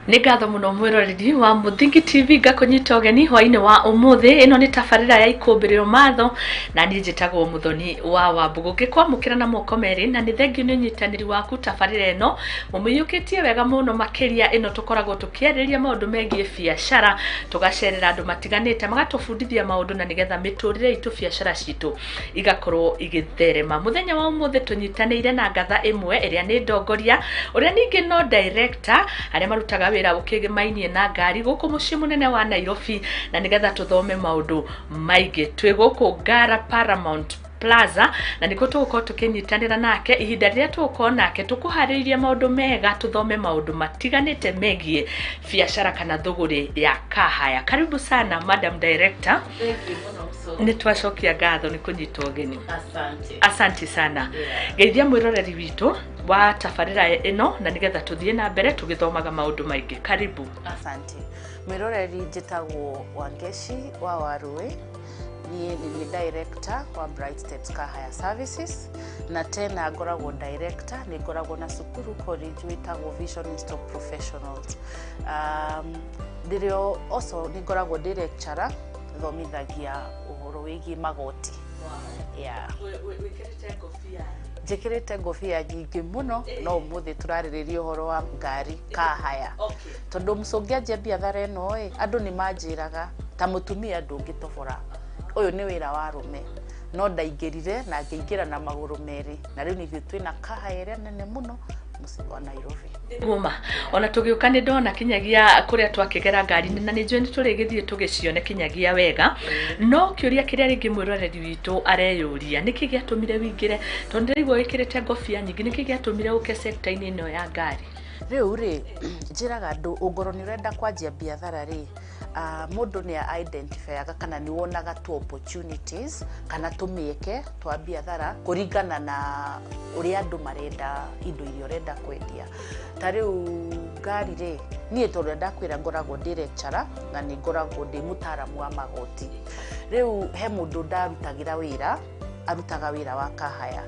Nĩ ngatho mũno mwĩroreri wa Mũthingi TV, ngakũnyita ũgeni hwainĩ wa ũmũthĩ. Ĩno nĩ tabarĩra ya Ikũmbĩrĩro Matho na niĩ njĩtagwo Mũthoni wa Wambũgũ, ngĩkwamũkĩra na moko merĩ, na nĩ thengiũ nĩ ũnyitanĩri waku. Tabarĩra ĩno mũmĩiyũkĩtie wega mũno makĩria. Ĩno tũkoragwo tũkĩarĩrĩria maũndũ megiĩ biacara, tũgacerera andũ matiganĩte magatũbundithia maũndũ na nĩgetha mĩtũrĩre itũ, biacara citũ igakorwo igĩtherema. Mũthenya wa ũmũthĩ tũnyitanĩire na ngatha ĩmwe ĩrĩa nĩ ndongoria, ũrĩa ningĩ no director, arĩa marutaga wĩra ũkĩgĩmainie na ngari gũkũ mũciĩ mũnene wa Nairobi, na nĩgetha tũthome maũndũ maingĩ. Twĩ gũkũ Ngara Paramount Plaza na nĩkuo tũgũkorwo tũkĩnyitanĩra nake. Ihinda rĩrĩa tũgũkorwo nake, tũkũharĩrĩria maũndũ mega, tũthome maũndũ matiganĩte megiĩ biacara kana thũgũrĩ ya car hire. Karibu sana, Madam Director. Thank you mũno, Mũsongo. Nĩ twacokia ngatho nĩ kũnyitwo ũgeni. Asante. Asante sana. Geithia mwĩroreri witũ wa tabarĩra ĩno na nĩgetha tũthiĩ na mbere tũgĩthomaga maũndũ maingĩ. Karibu. Asante. Mwĩroreri, njĩtagwo Wangeci wa Warũĩ. Niĩ nĩ niĩ director wa Bright Steps Car Hire Services, na tena ngoragwo director, nĩ ngoragwo na cukuru, college wĩtagwo Vision Institute of Professionals. Ndĩrĩ also nĩ ngoragwo ndĩ lecturer, thomithagia ũhoro wĩgiĩ magoti. Yeah. Njĩkĩrĩte ngobia nyingĩ mũno, no ũmũthĩ tũrarĩrĩria ũhoro wa ngari, car hire, tondũ mũcũngi anjia biathara ĩno ĩ, andũ nĩ manjĩraga ta mũtumia ndũngĩtobora, ũyũ nĩ wĩra wa arũme, no ndaingĩrire na ngĩingĩra na magũrũ merĩ, na rĩu nĩ ithuĩ twĩna car hire ĩrĩa nene mũno mũciĩ wa Nairobi. Guma ona tũgĩũka nĩ ndona kinyagia kũrĩa twakĩgera ngari-inĩ, na nĩ njũĩ nĩ tũrĩgĩthiĩ tũgĩcione kinyagia wega. No kĩũria kĩrĩa rĩngĩ mwĩroreri witũ areyũria, nĩkĩ gĩatũmire wĩingĩre, tondũ ndĩraigua wĩkĩrĩte ngobia nyingĩ, nĩkĩ gĩatũmire ũke sector-inĩ ĩno ya ngari? Rĩu rĩ, njĩraga andũ, ũngorwo nĩ ũrenda kwanjia biathara rĩ, mũndũ nĩ identifyaga kana nĩ wonaga tu opportunities kana tũmĩeke twa biathara kũringana na ũrĩa andũ marenda indo iria ũrenda kwendia. Ta rĩu ngari rĩ, niĩ tondũ ndakwĩra ngoragwo ndĩ lecturer na nĩ ngoragwo ndĩ mũtaaramu wa magoti, rĩu he mũndũ ndarutagĩra wĩra, arutaga wĩra wa car hire,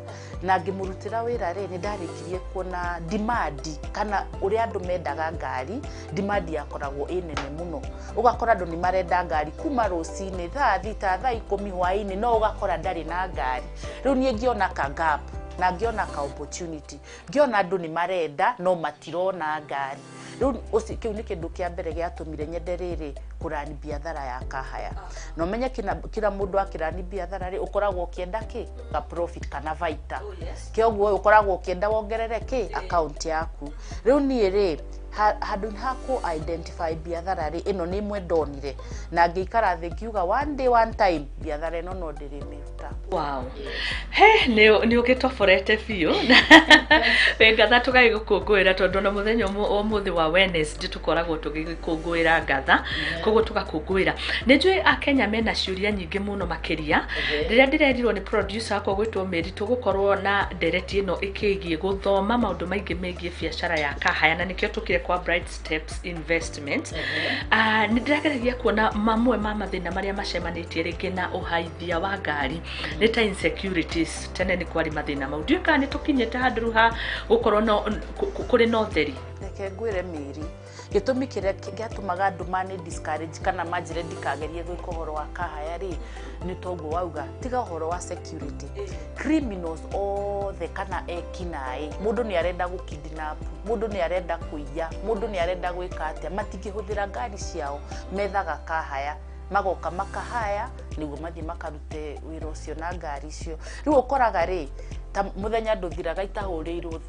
na ngĩmũrutĩra wĩra rĩ, nĩ ndarĩkirie kuona demand kana ũrĩa andũ mendaga ngari. Demand yakoragwo ĩ nene mũno, ũgakora andũ nĩ marenda ngari kuma rũcinĩ thaa 6, thaa 10 hwaĩ-inĩ, no ũgakora ndarĩ na ngari. Rĩu niĩ ngĩona ka gap na ngĩona ka opportunity, ngĩona andũ nĩ marenda no matirona ngari. Rĩu kĩu nĩ kĩndũ kĩa mbere gĩatũmire nyende rĩrĩ kũrani biathara ya car hire. Na ũmenye kila mũndũ akĩrani biathara rĩ, ũkoragwo ũkĩenda kĩ ka profit kana baita, kĩoguo ũkoragwo ũkĩenda wongerere kĩ account yaku. Rĩu niĩ rĩ, handũ ha kũ identify biathara rĩ, ĩno nĩ ĩmwe ndonire na ngĩikara thĩ ngiuga, one day, one time, biathara ĩno no ndĩrĩmĩruta. Wow, he nĩ ũgĩtoborete biũ. Wĩ ngatha, tũgagĩgũkũngũĩra tondũ ona mũthenya wa ũmũthĩ wa Wednesday tũkoragwo tũgĩgĩkũngũĩra ngatha, koguo tũgakũngũĩra. Nĩ njũĩ akenya mena ciũria nyingĩ mũno makĩria. Rĩrĩa ndĩrerirwo nĩ producer wakwa gwĩtwo Mary tũgũkorwo na ndereti ĩno ĩkĩgiĩ gũthoma maũndũ maingĩ megiĩ biacara ya car hire, na nĩkĩo tũkire kwa Bright Steps Investment. Nĩ ndĩrageragia kuona mamwe ma mathĩna marĩa macemanĩtie rĩngĩ na ũhaithia wa ngari nĩ ta insecurities. Tene nĩ kwarĩ mathĩna mau, ndiũĩ kana nĩ tũkinyĩte handũ rĩu ha gũkorwo no kũrĩ na ũtheri. Reke ngwĩre, mĩri, gĩtũmi kĩrĩa gĩatũmaga andũ mani discourage kana manjĩre ndikagerie gwĩka ũhoro wa car hire rĩ, nĩ toguo wauga, tiga ũhoro wa security, criminals othe kana ekinaĩ, mũndũ nĩ arenda gũkidnap, mũndũ nĩ arenda kũiya, mũndũ nĩ arenda gwĩka atĩa, matingĩhũthĩra ngari ciao, methaga car hire, magoka makahaya nĩguo mathiĩ makarute wĩra ũcio na ngari icio. Rĩu ũkoraga rĩ, ta mũthenya ndũthiraga itahũrĩirwo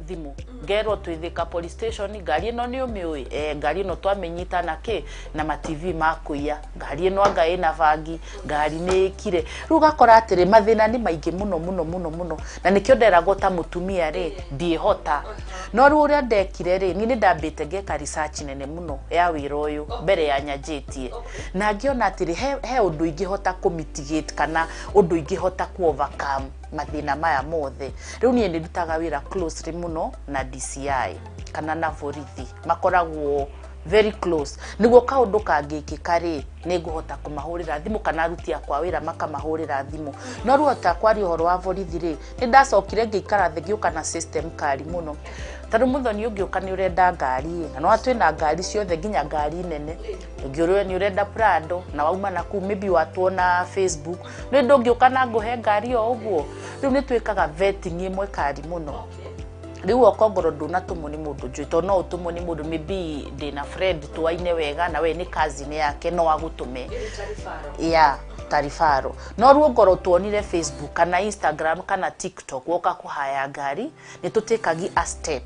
thimũ, ngerwo twĩ Thika police station, ngari ĩno nĩ ũmĩũĩ, ngari ĩno twamĩnyita na kĩ na ma TV makũiya, ngari ĩno anga ĩna bangi, ngari nĩ ĩkire. Rĩu ũgakora atĩrĩ, mathĩna nĩ maingĩ mũno mũno mũno mũno, na nĩkĩo nderagwo ta mũtumia rĩ, ndiĩhota. No rĩu ũrĩa ndekire rĩ, niĩ nĩ ndambĩte ngeka research nene mũno ya wĩra ũyũ mbere ya nyanjĩtie, na ngĩona atĩrĩ, he ũndũ ingĩhota kũ mitigate kana ũndũ ingĩhota ku overcome mathĩna maya mothe. Rĩu niĩ nĩ ndutaga wĩra closely mũno na DCI kana na borithi, makoragwo Very close, nĩguo kaũndũ kangĩkĩka rĩ, nĩ ngũhota kũmahũrĩra thimũ kana aruti akwa wĩra makamahũrĩra thimũ. No rĩu ota kwaria ũhoro wa borithi rĩ, nĩ ndacokire ngĩikara thĩ, ngĩũka na system kari mũno, tondũ mũthoni ũngĩũka nĩ ũrenda ngari ĩ, na no twĩna ngari ciothe, nginya ngari nene. Ũngĩũrwo nĩ ũrenda Prado na wauma na kuu, maybe watuona Facebook, nĩ ndũngĩũka na ngũhe ngari o ũguo. Rĩu nĩ twĩkaga vetting ĩmwe kari mũno. Rĩu okongorwo ndũnatũmwo nĩ mũndũ njũĩ, tondũ no ũtũmwo nĩ mũndũ, maybe ndĩna friend tũaine wega na we nĩ cousin yake, no agũtũme ya taribaro. No ruo ngorwo tuonire Facebook kana Instagram kana TikTok, woka kũhaya ngari, nĩ tũtĩkagi a step.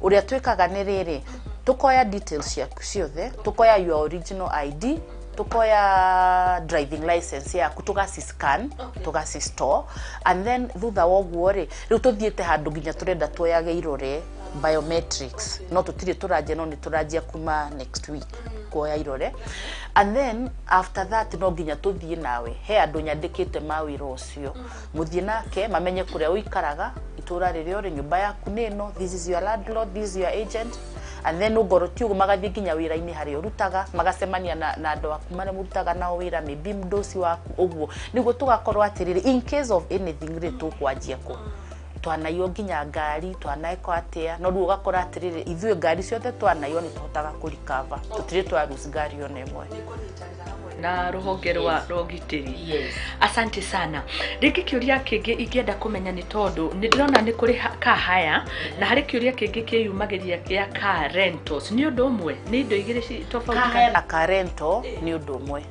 Ũrĩa twĩkaga nĩ rĩrĩ: tũkoya details ciaku ciothe, tũkoya your original ID, tukoya driving license yaku, tugaci scan, tugaci store, and then thutha wa ũguo rĩ, rĩu tũthiĩte handũ nginya tũrenda tuoyage irore, biometrics. No tũtirĩ tũranjia, no nĩ tũranjia kuma next week kuoya irore. And then after that no nginya tũthiĩ nawe he andũ nyandĩkĩte ma wĩra ũcio, mũthiĩ nake mamenye kũrĩa ũikaraga, itũra rĩrĩa ũrĩ, nyũmba yaku nĩ ĩno, this is your landlord, this is your agent. And then ũngorwo ti ũguo, magathiĩ nginya wĩra-inĩ harĩa ũrutaga, magacemania na andũ aku marĩa mũrutaga nao wĩra, maybe mũndũ waku ũguo, nĩguo tũgakorwo atĩrĩrĩ, in case of anything rĩ, tũkwanjia kũ twanaiywo nginya ngari, twanaĩko atĩa. No rĩu ũgakora atĩrĩrĩ, ithuĩ ngari ciothe twanaiywo nĩ tũhotaga kũrikava, tũtirĩ twa lose ngari ona ĩmwe. Na rũhonge rwa ũgitĩri. Yes. Asante sana. Rĩngĩ kĩũria kĩngĩ ingĩenda kũmenya, nĩ tondũ nĩ ndĩrona nĩ kũrĩ car hire, na harĩ kĩũria kĩngĩ kĩyumagĩria kĩa car rentals. Nĩ ũndũ ũmwe? Nĩ indo igĩrĩ tofauti? Car hire na car rental nĩ ũndũ ũmwe,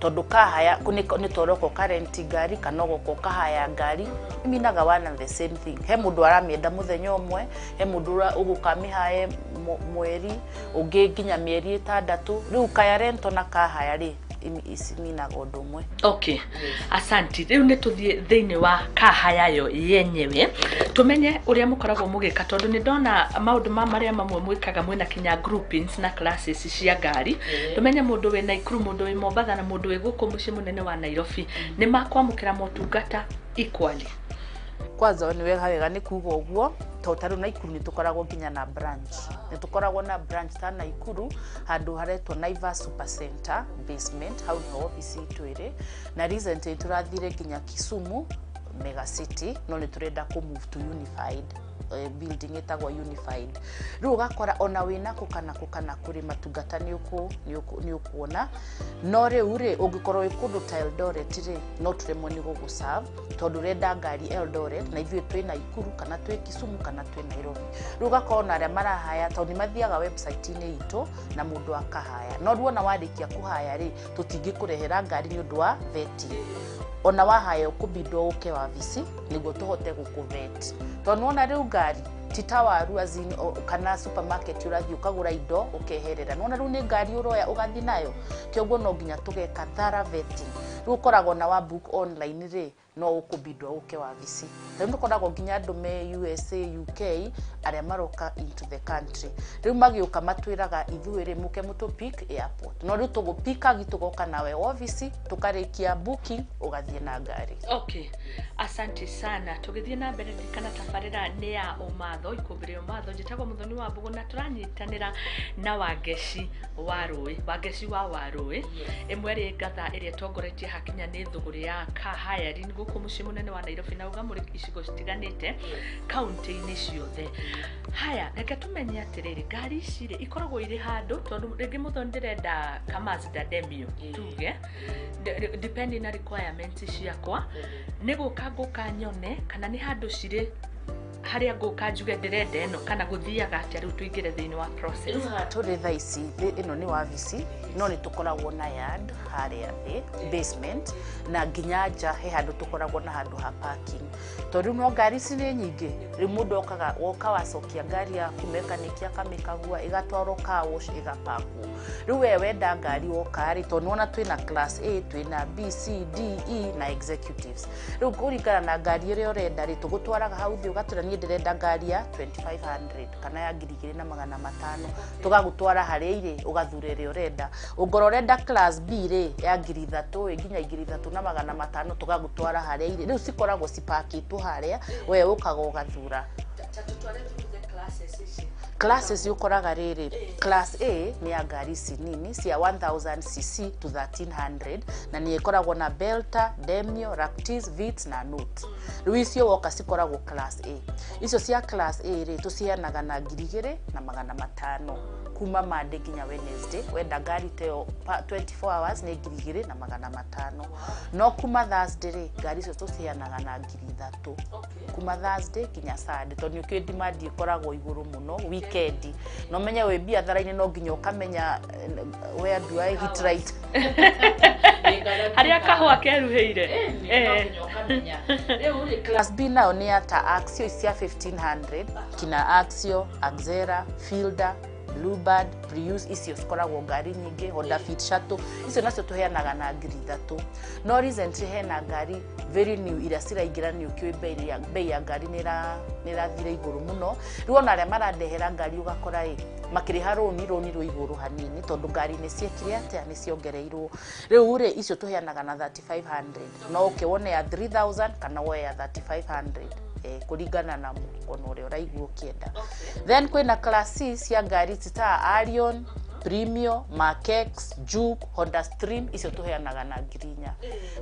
tondũ car hire nĩ toroka ũkarenti ngari kana ũgoka ũkahaya ngari, minaga one and the same thing. He mũndũ aramĩenda mũthenya ũmwe, he mũndũ ũgũka amĩhaye mweri ũngĩ, nginya mĩeri 6. Rĩu kaya rental na car hire rĩ, ici minaga ũndũ ũmwe. Okay, asanti. Rĩu nĩ tũthiĩ thĩinĩ wa car hire yo yenyewe, tũmenye ũrĩa mũkoragwo mũgĩka, tondũ nĩ ndona maũndũ ma marĩa mamwe mwĩkaga, mwĩna kinya groupings na classes cia ngari. Tũmenye mũndũ wĩ Naikuru, mũndũ wĩ Mombatha na mũndũ wĩ gũkũ mũciĩ mũnene wa Nairobi nĩ makwamũkĩra motungata equally? Kwanza nĩ wega wega nĩ kuga ũguo, tondũ ta rĩu Naikuru nĩ tũkoragwo nginya na branch, nĩ tũkoragwo na branch ta Naikuru handũ haretwo Naivas Super Center basement, hau nĩho obici itũ ĩrĩ. Na recently tũrathire nginya Kisumu Mega City, no nĩ tũrenda kũ move to Unified, building ĩtagwo Unified. Rĩu ũgakora ona wĩna kũ kana kũ kana kũrĩ matungata nĩ ũkuona. No rĩu rĩ, ũngĩkorwo wĩ kũndũ ta Eldoret rĩ, no tũremwo nĩ gũgũ-serve, tondũ ũrenda ngari Eldoret na ithuĩ twĩ Naikuru kana twĩ Kisumu kana twĩ Nairobi. Rĩu ũgakorwo na arĩa marahaya, tondũ nĩ mathiaga website-inĩ itũ na mũndũ akahaya. No rĩu ona warĩkia kũhaya rĩ, tũtingĩkũrehera ngari nĩ ũndũ wa vetting. Ona wahaya, ũkũbindwo ũke wabici nĩguo tũhote gũkũvet, tondũ nĩwona rĩu ngari ti ta waru, as in, kana supermarket ũrathiĩ ũkagũra indo ũkeherera. Nĩwona rĩu nĩ ngari ũroya ũgathiĩ nayo, kĩoguo no nginya tũgeka thorough vetting. Rĩu ũkoragwo na wa book online rĩ, no ũkũbindwo ũke wabici. Rĩu nĩũkoragwo nginya andũ me USA, UK arĩa maroka into the country. Rĩu magĩũka matwĩraga ithuĩ rĩ, mũke mũtũ pick airport, no rĩu tũgũpikagi, tũgoka nawe obici, tũkarĩkia booking, ũgathiĩ na ngari. Okay, asante sana. Tũgĩthiĩ na mbere, ririkana tabarĩra nĩ ya ũmatho, ikũmbĩ rĩa ũmatho. Njĩtagwo Mũthoni wa Mbũgũ na tũranyitanĩra na Wangeci wa Rũĩ, Wangeci wa Warũĩ, ĩmwe ĩrĩ ngatha ĩrĩa ĩtongoretie hakinya nĩ thũgũrĩ ya car hiring gũkũ mũciĩ mũnene wa Nairobi, na uga mũrĩ icigo citiganĩte kaunti-inĩ ciothe. Haya, reke tũmenye atĩrĩrĩ, ngari ici rĩ, ikoragwo irĩ handũ? Tondũ rĩngĩ mũthoni ndĩrenda ka Mazda Demio, tuge depending na requirements ciakwa, nĩ gũka ngũka nyone kana nĩ handũ cirĩ harĩa ngũka njuge ndĩrenda ĩno, kana gũthiaga atĩa rĩu tũingĩre thĩinĩ wa process? Rĩu haha tũrĩ thaa ici ĩno nĩ wabici, no nĩ tũkoragwo na yard harĩa thĩ basement, na nginya nja he handũ tũkoragwo na handũ ha parking, tondũ rĩu no ngari ici nĩ nyingĩ. Rĩu mũndũ okaga, woka wacokia ngari yaku, mekaniki akamĩkagua, ĩgatwarwo car wash, ĩgapakwo. Rĩu we wenda ngari woka rĩ, tondũ nĩwona twĩna class A, twĩna B, C, D, E na executives. Rĩu kũringana na ngari ĩrĩa ũrenda rĩ, tũgũtwaraga hau thĩ, ũgatwĩra niĩ ndĩrenda ngari ya 2500 kana ya 2500, tũgagũtwara harĩa irĩ, ũgathura ĩrĩa ũrenda. Ũngorwo ũrenda class B rĩ, ya 3000 ĩ nginya 3500, tũgagũtwara harĩa irĩ. Rĩu cikoragwo cipakĩtwo harĩa, we ũkaga ũgathura. Classes ũkoraga rĩrĩ, class A nĩ ya ngari ici nini cia 1000 cc to 1300, na nĩ ĩkoragwo na Belta, Demio, Ractis, Vitz na Note. Rĩu icio woka cikoragwo class A. Icio cia class A rĩ, tũciheanaga na 2500 kuma Monday nginya Wednesday. Wenda ngari ta ĩyo 24 hours nĩ 2500. No kuma Thursday rĩ, ngari icio tũciheanaga na 3000 kuma Thursday nginya Sunday, tondũ nĩ ũkĩũĩ demand ĩkoragwo igũrũ mũno weekend. No menye wĩ biathara-inĩ no nginya ũkamenya where do I hit right. Harĩa kahũa keruhĩire. Class B nayo nĩ ya ta Axio cia 1500, kina Axio, Axera, Fielder, Bluebird, Prius, icio cikoragwo ngari nyingĩ, Honda Fit Shuttle, icio nacio tũheanaga na 3000. No recently hena ngari very new iria ciraingĩra, nĩ ũkĩũĩ bei ya ngari nĩ ĩrathire igũrũ mũno. Rĩu ona arĩa marandehera ngari ũgakora ĩ makĩrĩha rũni rwĩ igũrũ hanini, tondũ ngari nĩ ciekire atĩa, nĩ ciongereirwo. Rĩu rĩ, icio tũheanaga na 3500. No ũke wone ya 3000 kana woe ya 3500, kũringana na mũkono ũrĩa ũraigua ũkĩenda. Then kwĩna class C cia ngari ta Arion, Premio, Mark X, Juke, Honda Stream, icio tũheanaga na 4000.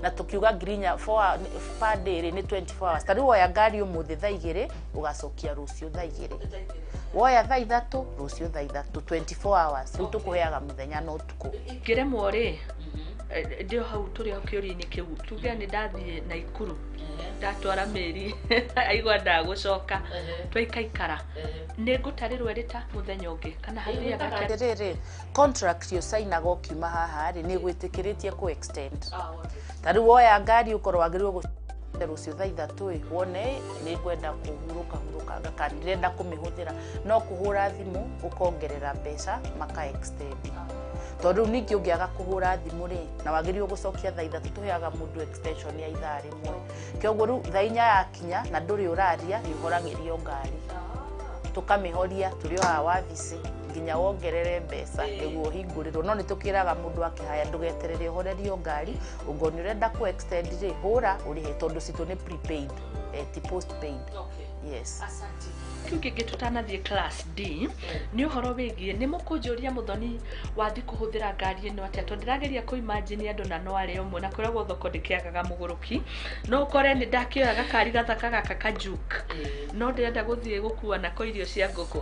Na tukiuga 4000 per day rĩ, nĩ 24 hours. Ta rĩu woya ngari ũmũthĩ thaa 2, ũgacokia rũciũ thaa 2. Woya thaa 3, rũciũ thaa 3, 24 hours. Rĩu tũkũheaga mũthenya na ũtukũ. Ingĩremwo rĩ, ndĩ o hau tũrĩ o kĩũria-inĩ kĩu, tuge nĩ ndathiĩ Naikuru, ndatwara mĩri aigua ndagũcoka, twaikaikara, nĩ ngũtarĩrwo ĩrĩ ta mũthenya ũngĩ kana hathiaga atĩa? Atĩrĩrĩ, contract ũcainaga ũkiuma haha rĩ, nĩ gwĩtĩkĩrĩtie kũ extend. Ta rĩu woya ngari ũkorwo wagĩrĩirwo rũciũ thaa 3 ĩ, wone nĩ ngwenda kũhurũka hurũkanga kana ndĩrenda kũmĩhũthĩra, no kũhũra thimũ ũkongerera mbeca maka extend. Tondũ rĩu ningĩ ũngĩaga kũhũra thimũ rĩ, na wagĩrĩirwo gũcokia thaa 3, tũheaga mũndũ extension ya ithaa rĩmwe. Kĩoguo rĩu thaa 4 yakinya na ndũrĩ ũraria, nĩ ũhoragĩrio ngari, tũkamĩhoria tũrĩ o haha wabici nginya wongerere mbeca nĩguo ũhingũrĩrwo. No nĩ tũkĩraga mũndũ akĩhaya, ndũgeterere ũhorerio ngari, ũngorwo nĩ ũrenda kũ extend rĩ, hũra ũrĩhe, tondũ citũ nĩ prepaid, ti postpaid. Yes. Kĩu kĩngĩ tũtanathiĩ class D nĩ ũhoro wĩgiĩ nĩ mũkũnjũria mũthoni wathi kũhũthĩra ngari ĩno atĩa, tondũ ndĩrageria kũ imagine andũ na no arĩa ũmwe na kwĩragwo thoko ndĩkĩagaga mũgũrũki. No ũkore nĩ ndakĩoya gakari gathaka gaka ka Juke, no ndĩrenda gũthiĩ gũkua nako irio cia ngũkũ.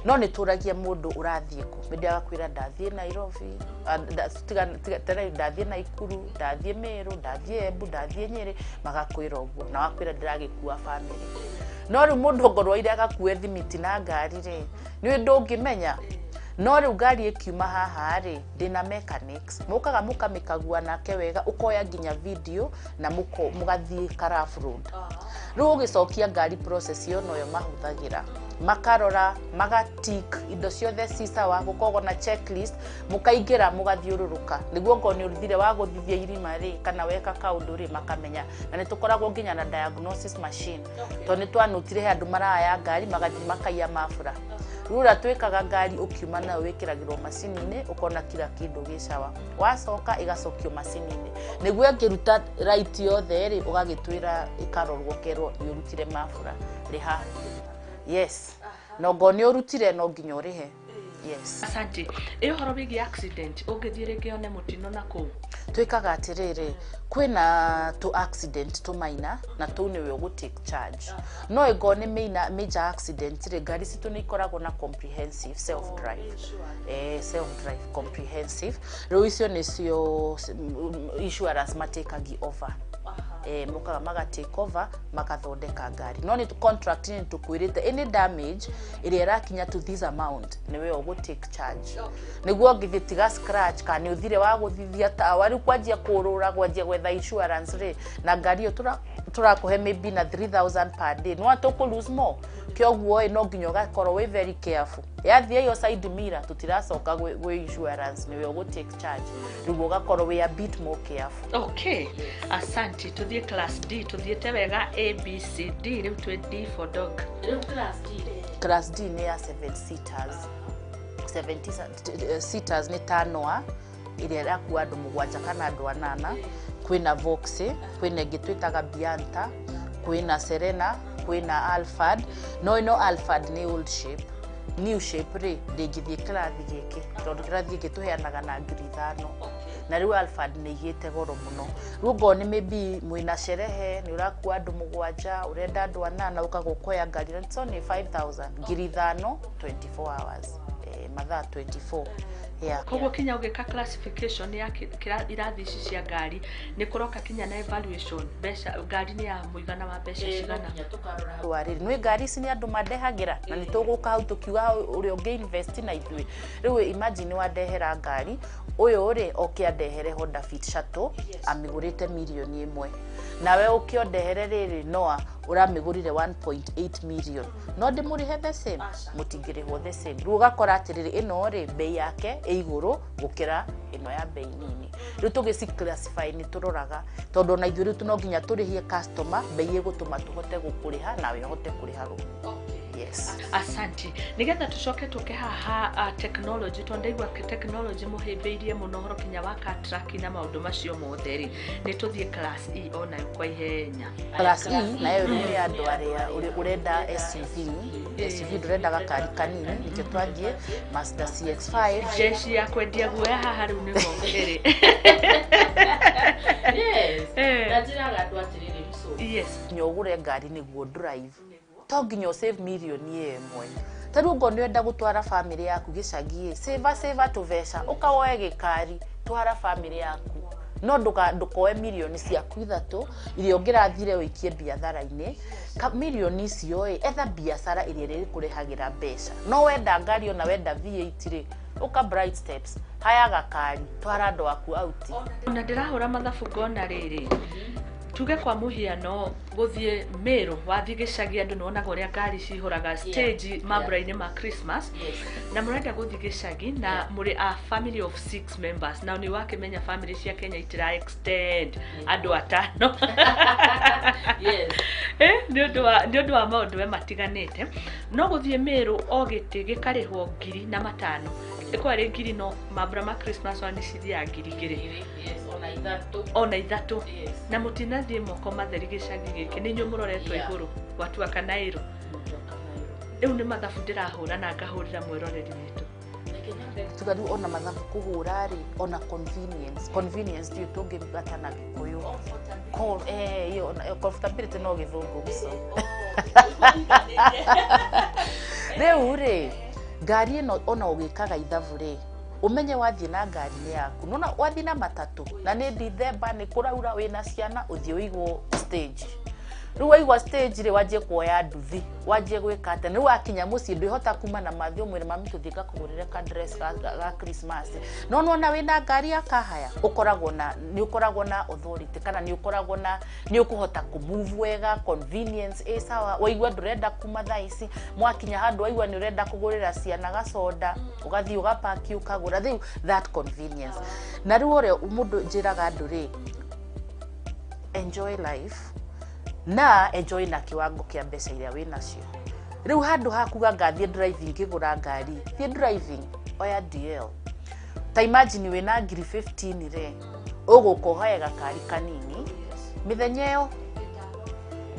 No nĩ tũragia mũndũ ũrathiĩ kũ, mĩndĩ agakwĩra ndathiĩ Nairobi, tiga ndathiĩ Naikuru, ndathiĩ Meru, ndathiĩ Embu, ndathiĩ Nyĩrĩ, magakwĩra ũguo, na wakwĩra ndĩragĩkua family. No rĩu mũndũ ongorwo aire agakue thimiti na ngari rĩ, nĩ ndũngĩmenya. No rĩu ngari ĩkiuma haha rĩ, ndĩna mechanics mũkaga mũkamĩkagua nake wega, ũkoya nginya video na mũgathiĩ ka rough road. Rĩu ũgĩcokia ngari, process ĩyo noyo mahũthagĩra, makarora, magatik indo ciothe ci sawa, gũkoragwo na checklist, mũkaingĩra mũgathiũrũrũka nĩguo ngorwo nĩ ũthire wa gũthithia irima rĩ, kana weka kaũndũ rĩ, makamenya. Na nĩ tũkoragwo nginya na diagnosis machine, tondũ nĩ twanotire he andũ maraya ngari magathiĩ makaiya mabura. Rĩu ũrĩa twĩkaga, ngari ũkiuma nayo wĩkĩragĩrwo macini-inĩ, ũkona kila kĩndũ gĩ sawa, wacoka ĩgacokio macini-inĩ nĩguo ĩngĩruta right yothe rĩ, ũgagĩtwĩra ĩkarorwo, ũkerwo nĩ ũrutire mabura, rĩha. Yes, na ongorwo nĩ ũrutire, no nginya ũrĩhe. Yes. Asante. Ĩ ũhoro wĩgiĩ accident, ũngĩthiĩ rĩngĩ one mũtino na kũu? Twĩkaga atĩrĩrĩ, kwĩna tũ accident tũmaina na tũu nĩwe ũgũ take charge. No ĩngorwo nĩ major accident rĩ, ngari citũ nĩ ikoragwo na comprehensive self drive, self drive comprehensive. Rĩu icio nĩcio insurance matakagi over, mokaga maga take over, makathondeka ngari. No nĩ contract nĩ tũkwĩrĩte any damage ĩrĩa ĩrakinya to this amount, nĩwe ũgũ take charge, nĩguo ũngĩthiĩ tiga scratch kana nĩ ũthire wa gũthithia tawa, rĩu kwanjia kũrũra, kwanjia gwetha insurance rĩ, na ngari ĩyo tũrakũhe maybe na 3000 per day, no tũkũ lose more. Kĩoguo ĩ, no nginya ũgakorwo wĩ very careful. Yathiĩ ĩyo side mirror, tũtiracoka gwĩ insurance, nĩwe ũgũ take charge, rĩu ũgakorwo wĩ a bit more careful. Okay, asante. Tuthiĩ class D. Tuthiĩte wega A, B, C, D, rĩu twĩ D for dog. Class D nĩ ya 7 seaters. 7 seaters nĩ ta Noah ĩrĩa ĩrakua andũ mũgwanja kana andũ anana. Kwĩna Voxy, kwĩna ĩngĩ twĩtaga Bianta, kwĩna Serena, kwĩna Kwĩna Alphard, no ĩno Alphard nĩ old shape. New shape rĩ, ndĩngĩthiĩ kĩrathi gĩkĩ, tondũ kĩrathi gĩkĩ tũheanaga na 5,000, na rĩu Alphard nĩ igĩte goro mũno. Rĩu ngorwo nĩ maybe mwĩna sherehe, nĩ ũrakua andũ 7, ũrenda andũ 8, ũkaga ũkoya ngari, it's only 5000, 5,000, 24 hours, mathaa 24, yeah. Koguo kinya ũgĩka classification ya irathi ici cia ngari, nĩ kũroka kinya na evaluation, mbeca, ngari nĩ ya mũigana wa mbeca cigana. Rĩrĩ nĩ ngari ici nĩ andũ mandehagĩra, na nĩ tũgũka hau tũkiuga ũrĩa ũngĩ invest na ithuĩ. Rĩu imagine wandehera ngari, ũyũ rĩ oke andehere Honda Fit Shuttle, amĩgũrĩte 1 mirioni, nawe ũke ũndehere rĩrĩ Noah ũramĩgũrire 1.8 million, no ndĩmũrĩhe the same? Mũtingĩrĩhwo the same. Rĩu ũgakora atĩrĩrĩ, ĩno rĩ, bei yake ĩ igũrũ gũkĩra ĩno ya bei nini. Rĩu tũgĩci classify nĩ tũroraga, tondũ ona ithuĩ rĩu no nginya tũrĩhie customer bei ĩgũtũma tũhote gũkũrĩha nawe ũhote kũrĩha rũni. Yes. Asanti. Nigetha tucoke tũke haha technology, tondũ ndaigua technology mũhĩmbĩirie mũno ũhoro kinya wa car tracking na maũndũ macio mothe rĩ, nĩ tũthiĩ class E onayo kwa ihenya. Class E nayo rĩu nĩ andũ arĩa ũrenda SUV. SUV, ndũrenda gakari kanini, nĩkĩo twathiĩ Mazda CX-5. Jeshi ya kwendia guoya haha rĩu nĩho ĩrĩ. Yes. Na njĩraga andũ atĩrĩrĩ, mso Nginya ũgũre ngari nĩguo drive, to nginya ũsave 1 mirioni 1. Ta rĩu ngorwo nĩ ũrenda gũtwara bamĩrĩ yaku gĩcagi ĩ, save save tũbeca, ũkawoe gĩkari, twara bamĩrĩ yaku, no ndũkoe 3 mirioni iria ũngĩrathire ũikie biathara-inĩ. Mirioni icio ĩ, etha biacara ĩrĩa ĩrĩkũrehagĩra mbeca. No wenda ngari, ona wenda V8 rĩ, ũka Bright Steps, haya gakari, twara andũ aku auti. Ona ndĩrahũra mathabu ngona rĩrĩ, tuge kwa mũhiano gũthiĩ Meru, wathiĩ gĩcagi, andũ nĩwonaga ũrĩa ngari cihũraga stage mambura-inĩ ma Christmas, na mũrenda gũthiĩ gĩcagi na mũrĩ a family of six members, na nĩ wakĩmenya family cia Kenya itira extend andũ 5. Nĩ ũndũ wa maũndũ we matiganĩte, no gũthiĩ Meru o gĩtĩ gĩkarĩhwo 4,500, ĩkorwo ĩrĩ ngiri, no mambura ma Christmas ona nĩ cithiaga 2,000. Yes, ona 3. Ona 3. Na mũtinathiĩ moko matheri gĩcagi gĩkĩ, nĩ inyuĩ mũroretwo igũrũ gwatua Kanairo. Rĩu nĩ mathabu ndĩrahũra na ngahũrĩra mwĩroreri witũ. Tuga rĩu ona mathabu kũhũra rĩ, ona convenience, convenience ndiũ tũngĩgata na Gĩkũyũ. Iyo comfortability no Gĩthũngũ gũco. Rĩu rĩ, ngari ĩno ona ũgĩkaga ithabu rĩ, ũmenye wathiĩ na ngari nĩ yaku. Nona wathiĩ na matatũ na nĩ Dithemba, nĩ kũraura, wĩna ciana, ũthiĩ ũigwo stage. Rĩu waigwa stage rĩ, wanjie kuoya nduthi, wanjie gwĩka atĩa? Rĩu wakinya mũciĩ ndwĩhota kuma na mathi ũmwĩre mami tũthiĩ ngakũgũrĩre ka dress ga Christmas. No nona wĩna ngari ya kahaya, ũkoragwo na nĩ ũkoragwo na authority, kana nĩ ũkoragwo na nĩ ũkũhota kũmove wega, convenience ĩ sawa. Waigua ndũrenda kuma thaa ici, mwakinya handũ waigua nĩ ũrenda kũgũrĩra ciana gacoda, ũgathiĩ ũgapaki ũkagũra. Rĩu that convenience. Na rĩu ũrĩa mũndũ njĩraga andũ rĩ, enjoy life na enjoy na kiwango kĩa mbeca iria wĩ nacio. Rĩu handũ ha kuga ngathiĩ driving ngĩgũra ngari, thiĩ driving, oya DL. Ta imagine wĩna ngiri 15 rĩ, ũgũka ũhae gakari kanini mĩthenya ĩyo,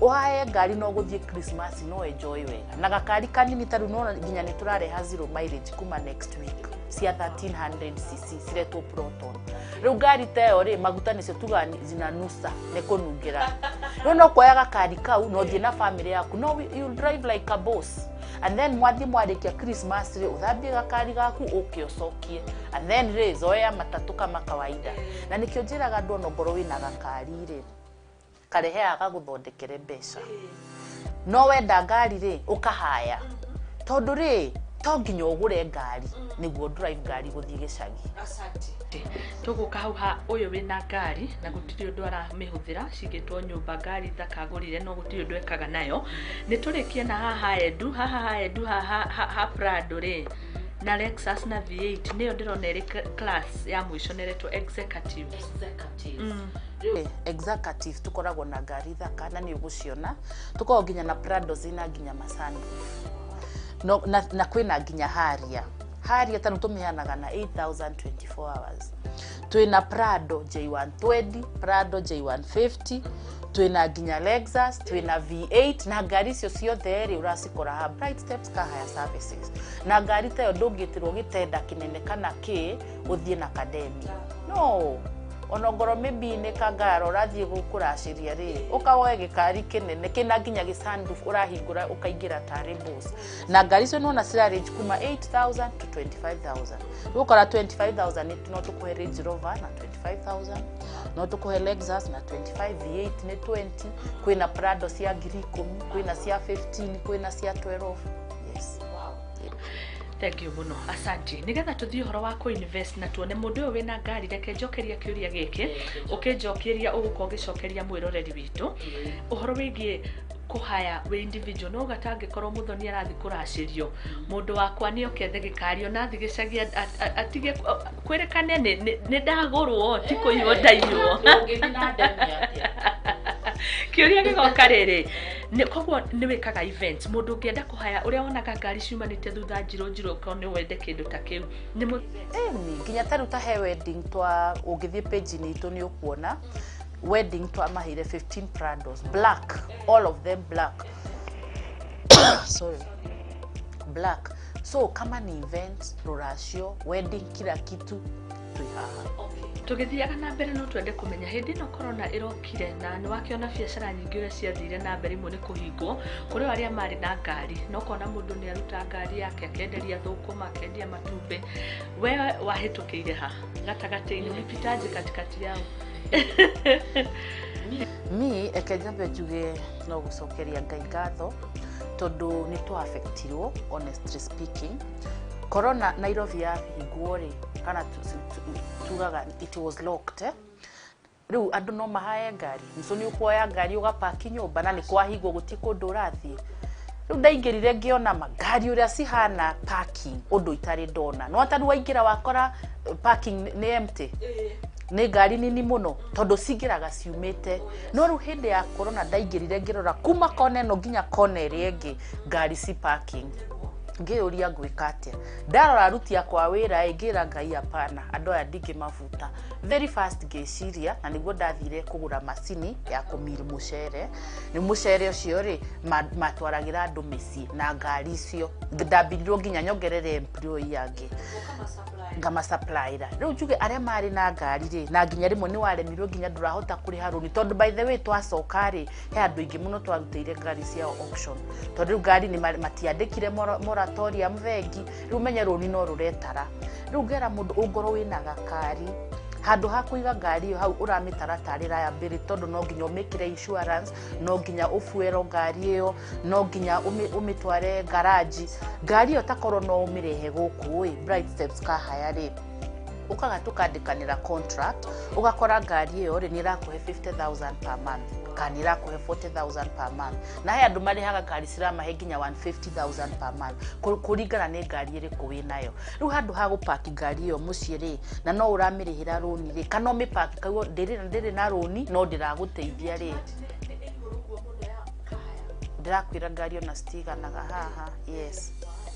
ũhae ngari no gũthiĩ Christmas, no enjoy wega na gakari kanini. Ta rĩu nĩwona nginya nĩ tũrareha zero mileage kuma next week cia 1300 cc, ciretwo Proton. Rĩu ngari ta ĩyo rĩ, maguta nĩcio tugaga zinanusa, nĩ kũnungĩra. Rĩu no kuoya gakari kau na ũthiĩ na family yaku, no you drive like a boss, and then mwathiĩ mwarĩkia Christmas rĩ, ũthambie gakari gaku, ũke ũcokie, and then rĩ, zoea matatũ kama kawaida. Na nĩkĩo njĩraga andũ, ona ngorwo wĩna gakari rĩ, kareheaga gagũthondekere mbeca. No wenda ngari rĩ, ũkahaya, tondũ rĩ, to nginya ũgũre ngari nĩguo drive ngari gũthiĩ gĩcagi. Tũgũka hau ha ũyũ wĩna ngari na gũtirĩ ũndũ aramĩhũthĩra, cigĩtwo nyũmba, ngari thaka agũrire no gũtirĩ ũndũ ekaga nayo. Nĩ tũrĩkie na haha endu, haha ha endu, haha ha Prado rĩ, na Lexus na V8, nĩyo ndĩrona ĩrĩ class ya mũico na ĩretwo executive. Executive tũkoragwo na ngari thaka na nĩ ũgũciona. Tũkoragwo nginya na Prado zina nginya masunroof, no, na kwĩna nginya Harrier. Harrier tanu tũmĩheanaga na 8024 hours. Twĩna Prado J120, Prado J150, Twĩna nginya Lexus, twĩna V8, na ngari icio ciothe rĩ, ũracikora ha Bright Steps Car Hire Services. Na ngari ta ĩyo ndũngĩtĩrwo gĩtenda kĩnene kana kĩ ũthiĩ na kadeni, no ona ngorwo maybe nĩ kangara ũrathiĩ gũkũracĩria rĩ, ũkawoe gĩkari kĩnene kĩna nginya gĩsunroof, ũrahingũra ũkaingĩra tarĩ boss. Na ngari icio nĩwona cira range kuma 8000 to 25,000. Rĩu ũkora 25,000 no tũkũhe Range Rover na 25,000, no tũkũhe Lexus na 25, V8 nĩ 20, kwĩna Prado cia 10,000, kwĩna cia 15, kwĩna cia 12, yes. Thank you mũno, asanti. Nĩgetha tũthiĩ ũhoro wa kũ-invest na tuone mũndũ ũyũ wĩna ngari, reke njokeria kĩũria gĩkĩ, ũkĩnjokeria ũgũkorwo ũgĩcokeria mwĩroreri witũ ũhoro wĩgiĩ kũhaya wĩ individual. No gatangĩkorwo mũthoni arathiĩ kũracĩrio, mũndũ wakwa nĩ oke ethe gĩkari, ona athiĩ gĩcagi atige kwĩrĩkane nĩ ndagũrwo, ti kũiywo ndaiywo. Ũngĩthiĩ na ndemi atĩa? Kĩũria gĩgoka rĩrĩ, koguo nĩ wĩkaga events, mũndũ ũngĩenda kũhaya, ũrĩa wonaga ngari ciumanĩte thutha njirũ njirũ, korwo nĩ wende kĩndũ ta kĩu nĩ Ĩni, nginya ta rĩu ta he wedding twa, ũngĩthiĩ page-inĩ itũ nĩ ũkuona wedding twamaheire 15 Prados, black, all of them black, sorry, black. So kama ni event, rũracio, wedding, kila kitu, twĩ haha. Tũgĩthiaga na mbere, no twende kũmenya hĩndĩ ĩno corona ĩrokire na nĩ wakĩona biacara nyingĩ ũrĩa ciathire na mbere, imwe nĩ kũhingwo, kũrĩ o arĩa marĩ na ngari no kona mũndũ nĩ aruta ngari yake akenderia thũkũma, akendia matumbĩ. We wahĩtũkĩire ha gatagatĩ-inĩ? Ulipitaje katikati yao? Mi eke njambe njuge no gũcokeria Ngai ngatho tondũ nĩ twa-affectirwo. Honestly speaking, corona Nairobi yahingwo rĩ, kana tugaga it was locked, eh? Rĩu andũ no mahaye ngari, so nĩ ũkuoya ngari ũgapaki nyũmba na nĩ kwahingwo, gũtirĩ kũndũ ũrathiĩ. Rĩu ndaingĩrire ngĩona magari ũrĩa cihana parking, ũndũ itarĩ ndona. No ata rĩu waingĩra wakora parking nĩ empty, nĩ ngari nini mũno tondũ cingĩraga ciumĩte. No rĩu hĩndĩ ya corona ndaingĩrire ngĩrora kuma kona ĩno nginya kona ĩrĩa ĩngĩ, ngari ci parking. Ngĩyũria ngwĩka atĩa. Ndarora aruti akwa wĩra ĩ, ngĩra Ngai hapana, andũ aya ndingĩmabuta. Very fast ngĩciria na nĩguo ndathire kũgũra macini ya kũmill mũcere. Nĩ mũcere ũcio rĩ, matwaragĩra andũ mĩciĩ na ngari icio. Ndambirirwo nginya nyongerere employee angĩ ngamasupplyra. Rĩu njuge arĩa marĩ na ngari rĩ, na nginya rĩmwe nĩ waremirwo nginya ndũrahota kũrĩha rũni, tondũ by the way twacoka rĩ, he andũ aingĩ mũno twarutĩire ngari ciao auction, tondũ rĩu ngari nĩ matiandĩkire moratorium bengi. Rĩu menye rũni no rũretara. Rĩu ngera mũndũ ũngorwo wĩna gakari, handũ ha kũiga ngari ĩyo hau ũramĩtara tarĩ liability, tondũ no nginya ũmĩkĩre insurance, no nginya ũbuero ngari ĩyo, no nginya ũmĩtware garaji. Ngari ĩyo takorwo no ũmĩrehe gũkũ ĩ Bright Steps Car Hire rĩ, ũkaga tũkandĩkanĩra contract, ũgakora ngari ĩyo rĩ, nĩ ĩrakũhe 50,000 per month kana nĩ ĩrakũhe 40,000 per month. Na he andũ marĩhaga ngari ciramahe nginya 150,000 per month, kũringana nĩ ngari ĩrĩkũ wĩnayo. Rĩu handũ ha gũpaki ngari ĩyo mũciĩ rĩ, na no ũramĩrĩhĩra rũni rĩ, kana ũmĩpaki kaguo ndĩrĩ na rũni no ndĩragũteithia rĩ, ndĩrakwĩra ngari ona citiganaga haha. Yes,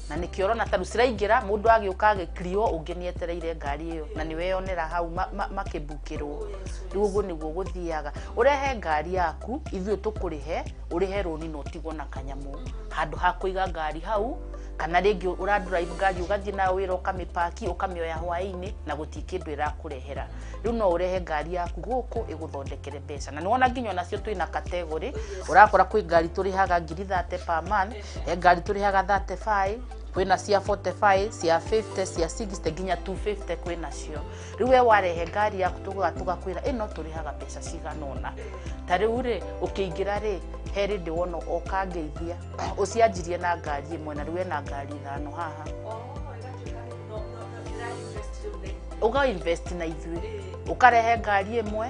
na nĩkĩo ũrona ta rĩu ciraingĩra, mũndũ agĩũka agĩkrio, ũngĩ nĩ etereire ngari ĩyo na nĩ weyonera hau makĩmbukĩrwo. Rĩu ũguo nĩguo gũthiaga. Ũrehe ngari yaku, ithuĩ tũkũrĩhe, ũrĩhe rũni na ũtigwo na kanyamũ, handũ ha kũiga ngari hau, kana rĩngĩ ũra drive ngari ũgathiĩ nayo wĩra, ũkamĩpaki, ũkamĩoya hwaĩ-inĩ na gũtirĩ kĩndũ ĩrakũrehera. Rĩu no ũrehe ngari yaku gũkũ ĩgũthondekere mbeca. Na nĩwona nginya onacio twĩna category, ũrakora kwĩ ngari tũrĩhaga 30,000 per month, he ngari tũrĩhaga 35, kwĩna cia 45, cia 50, cia 60, nginya 250 kwĩnacio. Rĩu we warehe ngari yaku, tũgoka tũgakwĩra ĩno tũrĩhaga mbeca cigana ũna. Ta rĩu rĩ, ũkĩingĩra rĩ, he rĩndĩ wona oka ngeithia, ũcianjirie na ngari ĩmwe na rĩu ena ngari ithano haha. Ũga invest na ithuĩ, ũkarehe ngari ĩmwe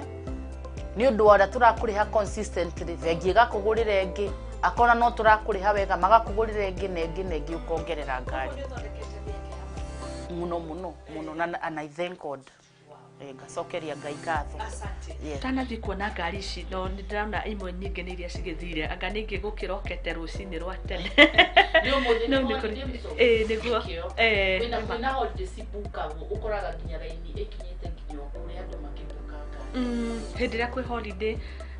nĩ ũndũ wa ũrĩa tũrakũrĩha consistently, bengi ĩgakũgũrĩra ĩngĩ, akona no tũrakũrĩha wega, magakũgũrĩra ĩngĩ na ĩngĩ na ĩngĩ, ũkongerera ngari mũno mũno mũno. Na and I thank God. Ngacokeria Ngai ngatho. Yes. Tanathiĩ kuona ngari ici, no nĩ ndĩrona imwe nyingĩ nĩ iria cigĩthire, anga ningĩ gũkĩrokete rũcinĩ rwa tene. Nĩ ũmũthĩ. No nĩ nĩ kũrĩ holiday mso. Ĩĩ, nĩguo. Nĩkĩo. Kwĩna holiday cibukagwo, ũkoraga nginya raini ĩkinyĩte nginya o kũrĩa andũ makĩbuka ngari. Hĩndĩ ĩrĩa kwĩ holiday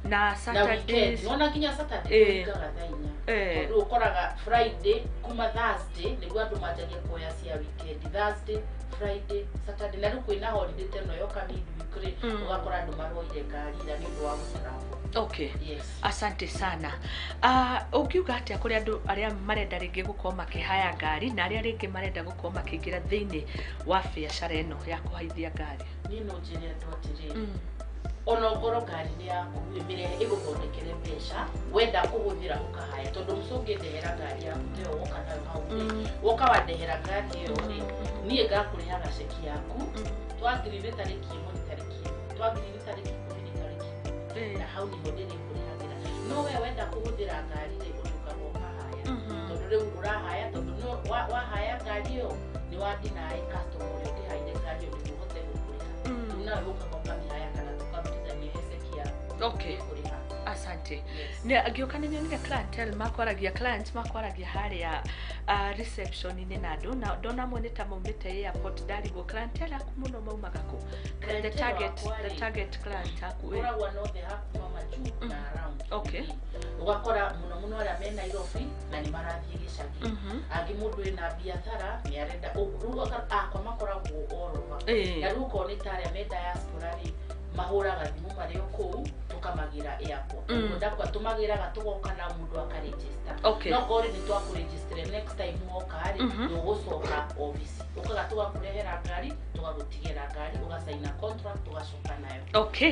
Na Na weekend Saturdays. Nona nginya Saturday kũringaga thaa 4. Tondũ ũkoraga Friday kuma Thursday nĩguo andũ manjagia kuoya cia weekend, Thursday, Friday, Saturday, na rĩu kwĩna holiday ta ĩno yoka midweek rĩ, ũgakora andũ maroire ngari ira nĩ ũndũ wa gũtravel. Okay. Yes. Asante sana. Ũngiuga atĩa kũrĩ andũ arĩa marenda rĩngĩ gũkorwo makĩhaya ngari na arĩa rĩngĩ marenda gũkorwo makĩingĩra thĩinĩ wa biacara ĩno ya kũhaithia ngari? Niĩ no njĩre andũ atĩrĩrĩ, ona ongorwo ngari nĩ yaku ĩmĩrehe ĩgũthondekere mbeca, wenda kũhũthĩra ũkahaya, tondũ mũcũngĩ ndehera ngari yaku te woka nayo hau rĩ, woka wandehera ngari ĩyo rĩ, niĩ ngakũrĩhaga ceki yaku, twagiri nĩ tarĩki 1 nĩ tarĩki 1, twagiri nĩ tarĩki 10 nĩ tarĩki 10, na hau nĩho ndĩrĩkũrĩhagĩra. No we wenda kũhũthĩra ngari rĩ, ũrĩũkaga ũkahaya, tondũ rĩu ũrahaya, tondũ no wahaya ngari ĩyo nĩ wandinaĩ customer ũrĩa ũngĩhaire ngari ĩyo nĩguo ũhote gũkũrĩha. Rĩu nawe ũkaga ũkamĩhaya kana tũkarutithania he ceki yaku Okay. kũrĩha. Asante. Yes. Nĩ ngĩũka nĩ nyonire clientele makwaragia, clients makwaragia harĩa reception-inĩ na andũ, na ndona amwe nĩ ta maumĩte airport, ndarigwo clientele aku mũno maumaga kũ? The Clientele target, wakwa the rĩ, target client aku ĩ. Ũkoragwo na othe hakuma majuu na around. Ũgakora mũno mũno arĩa me Nairobi na nĩ marathiĩ gĩcagi, angĩ mũndũ wĩna biathara nĩ arenda rĩu akwa makoragwo all over. Na rĩu okorwo nĩ ta arĩa me diaspora rĩ, mahũraga thimũ marĩ o kũu, tũkamagĩra airport. Ndakwa tũmagĩraga tũgoka na mũndũ akaregister. No korwo nĩ twakũregister, next time woka rĩ, ndũgũcoka office, ũkaga tũgakũrehera ngari, tũgagũtigĩra ngari, ũgacaina contract, tũgacoka nayo.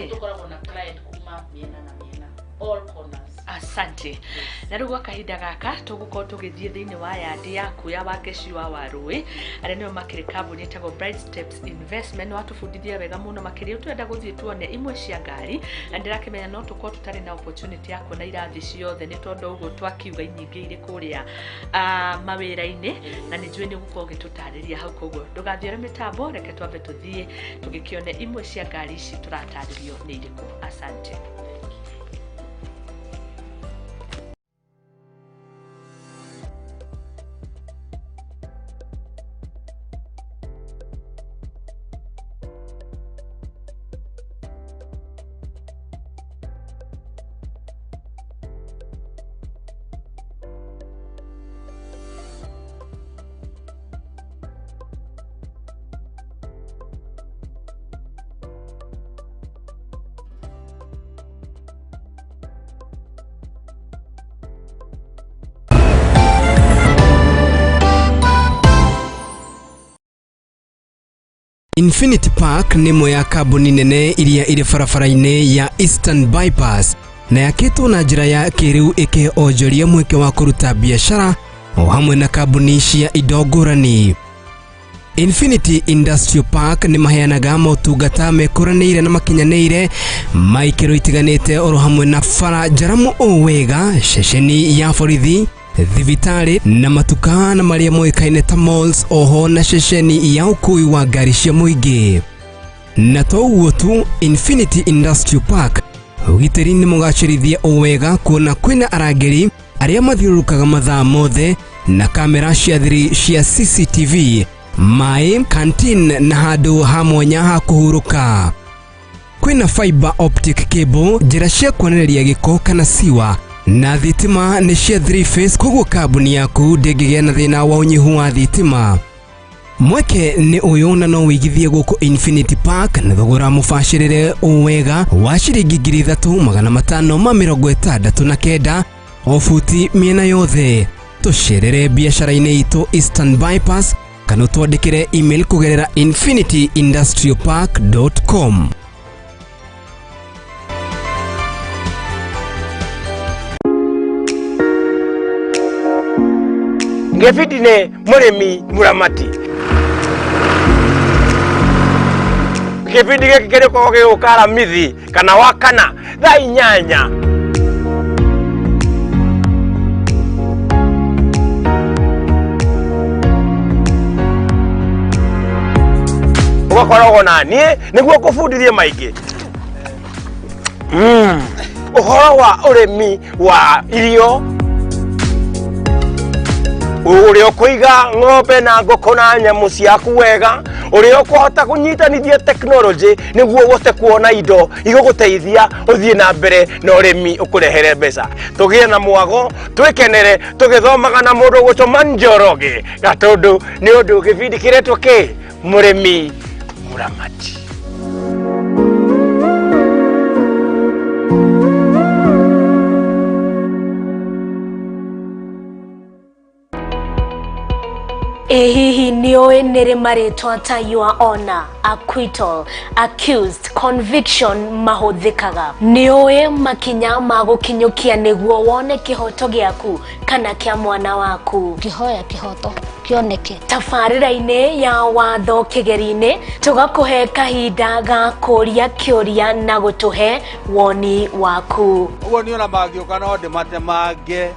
Tũkoragwo na client kuma mĩena na mĩena, all corners. Asante. Na rĩu gwa kahinda gaka tũgũkorwo tũgĩthiĩ thĩinĩ wa yandi yaku ya Wangeci wa Warũĩ, arĩa nĩo makĩrĩ kambuni ĩtagwo Bright Steps Investment. Watũbundithia wega mũno makĩria. Tũrenda gũthiĩ tuone imwe cia ngari, na ndĩrakĩmenya no tũkorwo tũtarĩ na opportunity ya kuona irathi ciothe nĩ tondũ ũguo twakiuga inyingĩ irĩ kũrĩa mawĩra-inĩ, na nĩ njũĩ nĩ ũgũkorwo ũgĩtũtarĩria hau, koguo ndũgathiore mĩtambo, reke twambe tũthiĩ tũgĩkĩone imwe cia ngari ici tũratarĩrio nĩ irĩkũ. Asante. Infinity Park nĩ ĩmwe ya kambuni nene iria irĩ barabara-inĩ ya Eastern Bypass na yakĩtwo na njĩra ya kĩrĩu ĩkĩhe onjoria mweke wa kũruta biacara o hamwe na kambuni cia indo ngũrani. Infinity Industrial Park nĩ maheanaga motungata mekũranĩire na makinyanĩire ma ikĩro itiganĩte oro hamwe na bara njaramu o wega, ceceni ya borithi, thibitarĩ na matuka na marĩa moĩkaine ta malls, oho na ceceni ya ũkui wa ngari cia mũingĩ. Na to ũguo tu, Infinity Industrial Park ũgitĩri nĩ mũgacĩrithie o wega kuona kwĩna arangĩri arĩa mathiũrũrũkaga mathaa mothe na kamera cia thiri cia CCTV, maĩ, canteen na handũ ha mwanya ha kũhurũka. Kwĩna fiber optic cable, njĩra cia kuonereria gĩko kana siwa, na thitima nĩ cia 3 phase, koguo kambuni yaku ndĩngĩgĩa na thĩna wa ũnyihu wa thitima. Mweke nĩ ũyũ na no wĩigithie gũkũ Infinity Park na thogora mũbacĩrĩre o wega wa ciringi 3569 o buti mĩena yothe. Tũcerere biacara-inĩ itũ Eastern Bypass kana ũtwandĩkĩre email kũgerera infinityindustrialpark.com. Ngĩbindi nĩ mũrĩmi mũramati. Kĩbindi gĩkĩ kĩrĩkoragwo gĩgũka Aramithi kana Wakana thaa 8. Ũgakoragwo na niĩ nĩguo ngũbundithie maingĩ ũhoro wa ũrĩmi wa irio. Ũrĩa ũkũiga ng'ombe na ngũkũ na nyamũ ciaku wega, ũrĩa ũkũhota kũnyitanithia technology nĩguo ũhote kuona indo igũgũteithia ũthiĩ na mbere na ũrĩmi ũkũrehere mbeca. Tũgĩe na mwago, twĩkenere tũgĩthomaga na mũndũ ũgwĩtwo Njoroge Gatũndũ, nĩ ũndũ gĩbindi kĩretwo kĩ Mũrĩmi Mũramati. Ĩ hihi nĩ ũĩ nĩ rĩ marĩtwa ta your honor, acquittal, accused, conviction mahũthĩkaga? Nĩ ũĩ makinya ma gũkinyũkia nĩguo wone kĩhoto gĩaku kana kĩa mwana waku? Ngĩhoya kĩhoto kĩoneke. Tabarĩra-inĩ ya watho kĩgeri-inĩ, tũgakũhe kahinda ga kũria kĩũria na gũtũhe woni waku. Ũguo niĩ ona mangĩũka no ndĩmatemange,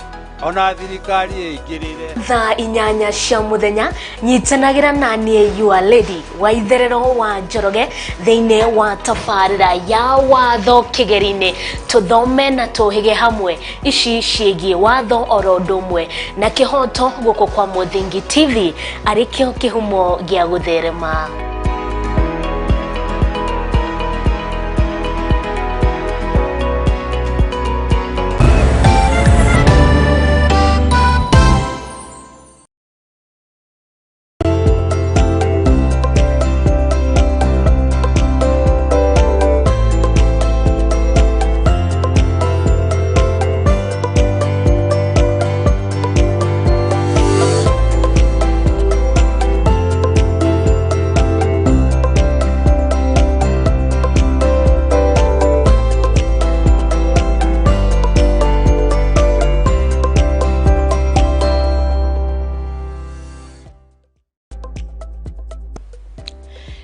ona thirikari ĩingĩrĩre. Thaa 8 cia mũthenya, nyitanagĩra na niĩ your lady wa itherero wa Njoroge thĩinĩ wa tabarĩra ya watho kĩgeri-inĩ, tũthome na tũhĩge hamwe ici ciĩgiĩ watho oro ũndũ ũmwe na kĩhoto gũkũ kwa Mũthingi TV, arĩ kĩo kĩhumo gĩa gũtherema.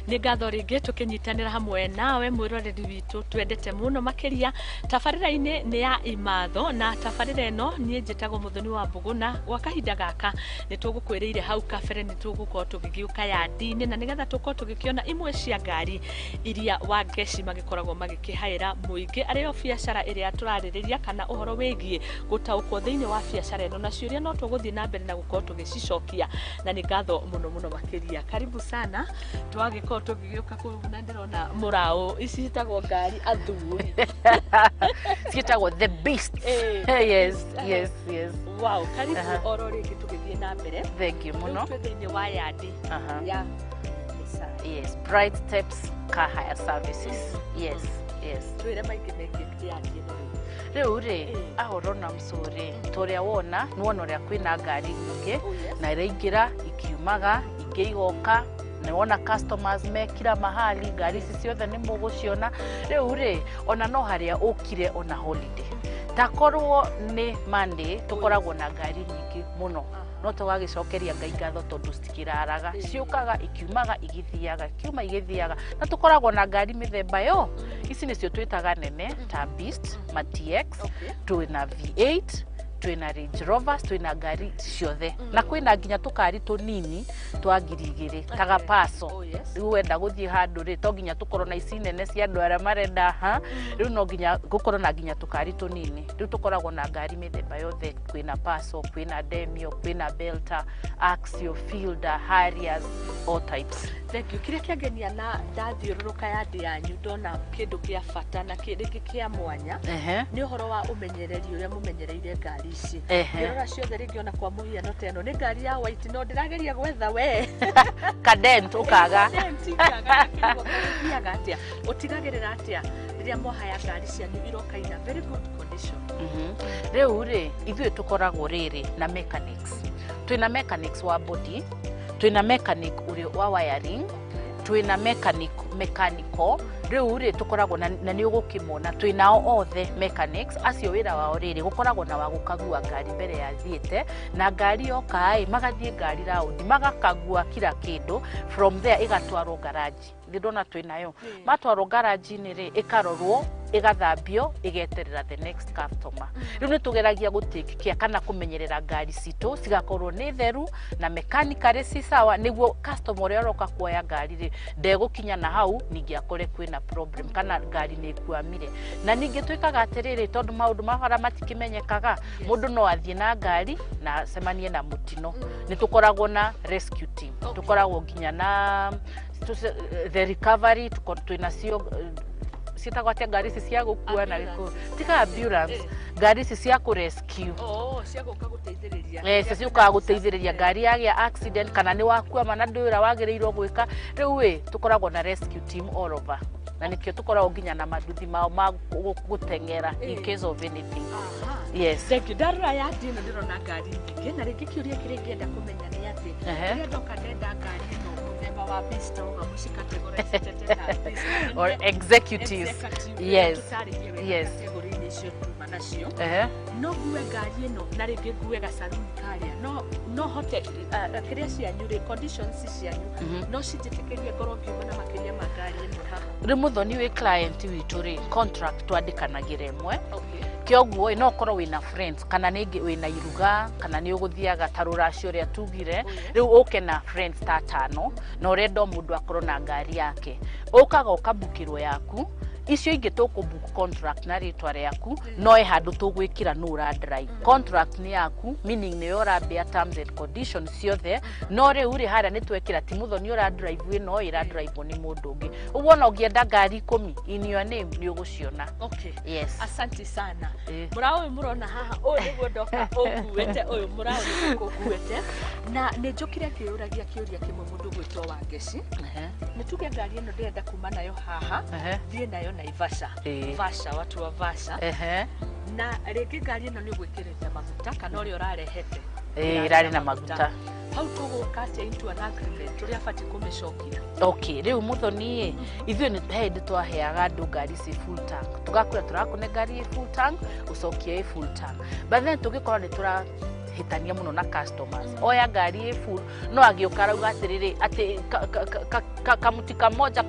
Nĩ ngatho rĩngĩ tũkĩnyitanĩra hamwe nawe mwĩroreri witũ twendete mũno makĩria. Tabarĩra-inĩ nĩ ya imatho, na tabarĩra ĩno niĩ njĩtagwo Mũthoni wa Mbũgũ, na gwa kahinda gaka nĩ tũgũkwĩrĩire hau kabere nĩ tũgũkorwo tũgĩgĩũka yandi-inĩ, na nĩgetha tũkorwo tũgĩkĩona imwe cia ngari iria Wangeci magĩkoragwo magĩkĩhaĩra mũingĩ, arĩyo biacara ĩrĩa tũrarĩrĩria kana ũhoro wĩgiĩ gũtaũkwo thĩinĩ wa biacara ĩno, na ciũria no tũgũthiĩ na mbere na gũkorwo tũgĩcicokia, na nĩ ngatho mũno mũno makĩria. Karibu sana. Twagĩkorwo tũgĩgĩũka kũu na ndĩrona mũraũ, ici citagwo ngari athuri. Ciĩtagwo the beast. Yes. Wow, karibu oro rĩngĩ tũgĩthiĩ na mbere. Thank you mũno. Rĩu twĩ thĩinĩ wa yandi ya Nissan. Yes, Bright Steps Car Hire Services. Yes. Twĩre maingĩ megiĩ yandi ĩno rĩu. Rĩu rĩ, aho ũrona mcũrĩ ta ũrĩa wona, nĩ wona ũrĩa kwĩna ngari nyingĩ na iraingĩra ikiumaga, ingĩ igoka, nĩ wona customers me kila mahali, ngari ici ciothe nĩ mũgũciona. Rĩu rĩ, ona no harĩa ũkire ona holiday, takorwo nĩ Monday, tũkoragwo na ngari nyingĩ mũno, no tũgagĩcokeria Ngai ngatho tondũ citikĩraraga, ciũkaga ikiumaga, igĩthiaga, ikiuma igĩthiaga, na tũkoragwo na ngari mĩthemba yo. Ici nĩcio twĩtaga nene ta Beast, ma TX, twĩna V8, twĩna Range Rovers, twĩna ngari ciothe, na kwĩna nginya tũkari tũnini twa 2000 ta gapaco. Rĩu wenda gũthiĩ handũ rĩ, to nginya tũkorwo na ici nene cia andũ arĩa marenda ha, rĩu no nginya gũkorwo na nginya tũkari tũnini. Rĩu tũkoragwo na ngari mĩthemba yothe, kwĩna Paso, kwĩna Demio, kwĩna Belta, Axio, Fielder, Harriers, all types. Thank you. Kĩrĩa kĩangenia na ndathiũrũrũka yandi yanyu ndona kĩndũ kĩa bata na rĩngĩ kĩa mwanya nĩ ũhoro wa ũmenyereri ũrĩa mũmenyereire ngari ici. Ngĩrora ciothe rĩngĩ ona kwa mũhiano ta ĩno nĩ ngari ya white, no ndĩrageria gwetha we Kadent ũkaga. Kadent ikaga, gũthiaga atĩa, ũtigagĩrĩra atĩa rĩrĩa mwahaya ngari cianyu iroka ina very good condition? Rĩu rĩ, ithuĩ tũkoragwo rĩrĩ na mechanics, twĩna mechanics wa body, twĩna mechanic ũrĩa wa wiring, twĩna mechanic mechanical. Rĩu rĩ, tũkoragwo na nĩ ũgũkĩmona twĩnao othe mechanics acio. Wĩra wao rĩrĩ, gũkoragwo na wa gũkagua ngari mbere ya thiĩte na ngari yoka ĩ, magathiĩ ngari round, magakagua kila kĩndũ. From there ĩgatwarwo garaji. Thĩ ndona twĩnayo, matwarwo garaji-inĩ rĩ, ĩkarorwo, ĩgathambio, ĩgeterera the next customer. Rĩu nĩ tũgeragia gũ take care kana kũmenyerera ngari citũ cigakorwo nĩ theru na mechanically ci sawa, nĩguo customer ũrĩa ũroka kuoya ngari rĩ, ndegũkinya na hau. hau ningĩ akore kwĩna problem kana ngari nĩ ĩkwamire. Na ningĩ twĩkaga atĩrĩrĩ, tondũ maũndũ ma bara matikĩmenyekaga, mũndũ no athiĩ na ngari na acemanie na mũtino, nĩ tũkoragwo na rescue team. Tũkoragwo nginya na the recovery, twĩnacio, ciĩtagwo atĩa ngari ici cia gũkua na gĩkũ, tiga ambulance, ngari ici cia kũ rescue. Oh, cia gũka gũteithĩrĩria. Eh, cio ciũkaga gũteithĩrĩria ngari yagĩa accident kana nĩ wakwama na ndũĩ ũrĩa wagĩrĩirwo gwĩka. Rĩu ĩ tũkoragwo na rescue team all over, na nĩkĩo tũkoragwo nginya na manduthi mao ma gũteng'era in case of anything. Yes. Thank you. Ndarora ya ĩno ndĩrona ngari nyingĩ, na rĩngĩ kĩũria kĩrĩa ingĩenda kũmenya nĩ atĩ rĩrĩa ndoka ndenda ngari ĩno mũthemba wa Vista, uga mũcicategorizĩte ta Vista or executives. Executive, tũtarĩrie wega category-inĩ icio tuma nacio. No ngue ngari ĩno na rĩngĩ ngue gacaruni karĩa, no hote kĩrĩa cianyu rĩ, conditions cianyu no cinjĩtĩkĩrie ngorwo ngiuma na makĩria ma ngari ĩmwe haha? Rĩu mũthoni, wĩ client witũ rĩ, contract twandĩkanagĩra ĩmwe. Kĩoguo ĩ no ũkorwo wĩna friends kana nĩngĩ wĩna iruga kana nĩ ũgũthiaga ta rũracio ũrĩa tugire, rĩu ũke na friends ta atano na ũrenda o mũndũ akorwo na ngari yake, ũkaga ũkabukĩrwo yaku, icio ingĩ tũkũbook contract na rĩtwa rĩaku, no ĩ handũ tũgwĩkĩra nũ ũra drive. Contract nĩ yaku, meaning nĩwe ũrambĩa terms and conditions ciothe, no rĩu rĩ, harĩa nĩ twekĩra ti mũthoni ũra drive ĩno, ĩra drive nĩ mũndũ ũngĩ. Ũguo ona ũngĩenda ngari 10 in your name, nĩ ũgũciona. Yes. Asante sana. Mũraũ ũyũ mũrona haha, ũyũ nĩguo ndoka ũnguĩte, ũyũ mũraũ nĩguo kũnguĩte, na nĩ njũkire ngĩyũragia kĩũria kĩmwe, mũndũ gwĩtwo Wangeci. Nĩ tuge ngari ĩno ndĩrenda kuma nayo haha thiĩ nayo Naivasha. Vasha, watu wa Vasha. Na rĩngĩ ngari ĩno nĩ ũgwĩkĩrĩte maguta kana ũrĩa ũrarehete Ĩrarĩ na maguta. Hau tũgũka atĩa into an agreement ũrĩa abatiĩ kũmĩcokia? Okay, rĩu mũthoni ĩ, ithuĩ nĩ he hĩndĩ twaheaga andũ ngari ci full tank, tũgakwĩra tũrakũne ngari ĩ full tank, ũcokie ĩ full tank, but then tũngĩkorwo nĩ tũrahĩtania mũno na customers, oya ngari ĩ full, no agĩũka arauga atĩrĩrĩ, atĩ kamuti kamoja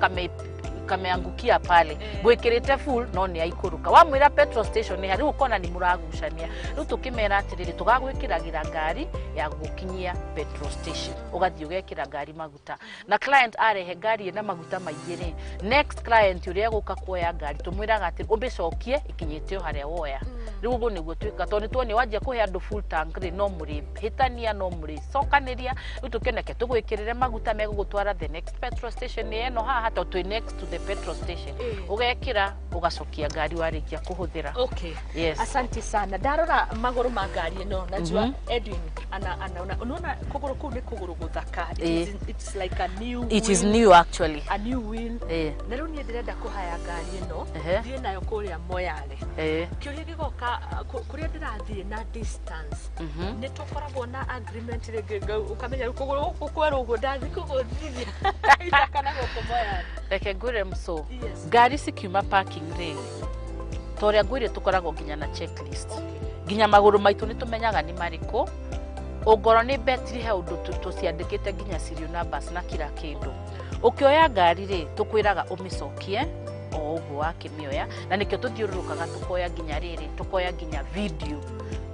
kameangukia pale, gwĩkĩrĩte full no nĩ aikũrũka, wamwĩra petrol station nĩ rĩu ũkona nĩ mũragucania. Rĩu tũkĩmera atĩrĩrĩ, tũgagwĩkĩragĩra ngari ya gũgũkinyia petrol station, ũgathiĩ ũgekĩra ngari maguta, na client arehe ngari ĩna maguta maingĩ rĩ, next client ũrĩa egũka kuoya ngari tũmwĩraga atĩ ũmĩcokie ĩkinyĩte o harĩa woya. Rĩu ũguo nĩguo twĩka, tondũ nĩ tuone wanjia kũhe andũ full tank rĩ, no mũrĩhĩtania, no mũrĩcokanĩria. Rĩu tũkĩoneke tũgwĩkĩrĩre maguta megũgũtwara the next petrol station nĩ ĩno haha, tondũ twĩ next to the petrol station, ũgekĩra, ũgacokia ngari warĩkia kũhũthĩra. Yes. Asante sana. Ndarora magũrũ ma ngari ĩno, najua Edwin ana anaona, unaona kũgũrũ kũu nĩ kũgũrũ gũthaka. It is, it's like a new It is wheel, new actually. A new wheel. Na rĩu niĩ ndĩrenda kũhaya ngari ĩno thiĩ nayo kũrĩa Moyale. Kĩũria gĩgoka, kũrĩa ndĩrathiĩ na distance, nĩ tũkoragwo na agreement rĩngĩ, ũkamenya rĩu kũgũrũ gũkũ kwerũ ũguo ndathiĩ kũgũthithia ithaka na gũkũ Moyale? Reke ngwĩre mso. Ngari cikiuma parking rĩ, ta ũrĩa ngwĩre, tũkoragwo nginya na checklist, nginya magũrũ maitũ nĩ tũmenyaga nĩ marĩkũ, ũngorwo nĩ betri, he ũndũ tũciandĩkĩte nginya serial numbers na kila kĩndũ. Ũkĩoya ngari rĩ, tũkwĩraga ũmĩcokie o ũguo wakĩmĩoya, na nĩkĩo tũthiũrũrũkaga tũkoya nginya rĩrĩ, tũkoya nginya video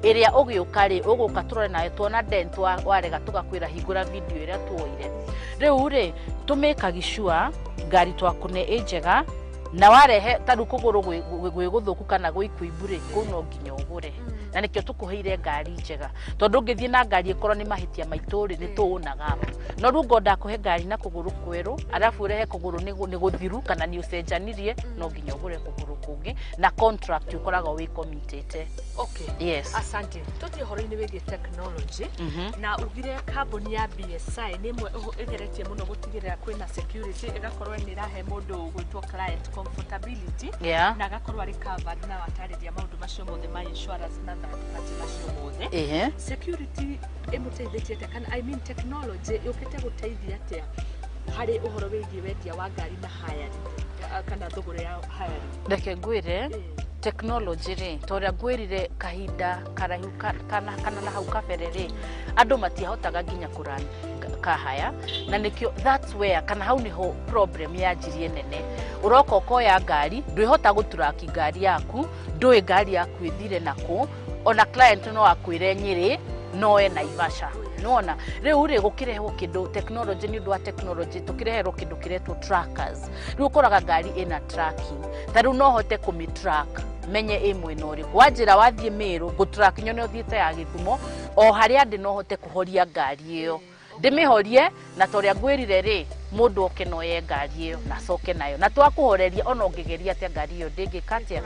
ĩrĩa ũgĩũka rĩ, ũgũka tũrore nayo, tuona dent warega, tũgakwĩra hingũra video ĩrĩa tuoire. Rĩu rĩ, tũmĩkagi sure ngari twakũne ĩ njega, na warehe ta rĩu kũgũrũ gwĩ gũthũku kana gwĩ kũimbu rĩ, kũu no nginya ũgũre, na nĩkĩo tũkũheire ngari njega, tondũ ũngĩthiĩ na ngari ĩkorwo nĩ mahĩtia maitũ rĩ, nĩ tũũnaga. No rĩu ngorwo ndakũhe ngari na kũgũrũ kwerũ, arabu ũrehe kũgũrũ nĩ gũthiru kana nĩ ũcenjanirie, no nginya ũgũre kũgũrũ kũngĩ, na contract ũkoragwo wĩ committed. Yes. Asante. Tũthiĩ ũhoro-inĩ wĩgiĩ technology, na ugire kambuni ya BSI nĩ ĩmwe ĩgeretie mũno gũtigĩrĩra kwĩna security, ĩgakorwo nĩ ĩrahe mũndũ ũgwĩtwo client comfortability na agakorwo arĩ covered, na watarĩria maũndũ macio mothe ma insurance na third party macio mothe. Security ĩmũteithĩtie atĩa, kana I mean technology yũkĩte gũteithia atĩa harĩ ũhoro wĩgiĩ wendia wa ngari na hiring, kana thũgũrĩ ya hiring? Reke ngwĩre, technology rĩ, ta ũrĩa ngwĩrire kahinda karaihu kana na hau kabere rĩ, andũ matiahotaga nginya kũran kahaya, na nĩkĩo that's where, kana hau nĩho problem yanjirie nene. Ũroka ũkoya ngari, ndwĩhota gũturaki ngari yaku, ndũĩ ngari yaku ĩthire nakũ. Ona client no akwĩre Nyĩrĩ, noe Naivasha. Nĩwona rĩu rĩ gũkĩrehwo kĩndũ technology, nĩ ũndũ wa technology tũkĩreherwo kĩndũ kĩretwo trackers. Rĩu ũkoraga ngari ĩna tracking, ta rĩu no hote kũmĩ track menye ĩ mwena ũrĩkũ, wanjĩra wathiĩ Mĩrũ, ngũ-track nyone ũthiĩte ya Gĩthumo, o harĩa ndĩ no hote kũhoria ngari ĩyo, ndĩmĩhorie, na ta ũrĩa ngwĩrire rĩ, mũndũ oke noye ngari ĩyo na acoke nayo, na twakũhoreria ona ũngĩgeria atĩa ngari ĩyo ndĩngĩka atĩa.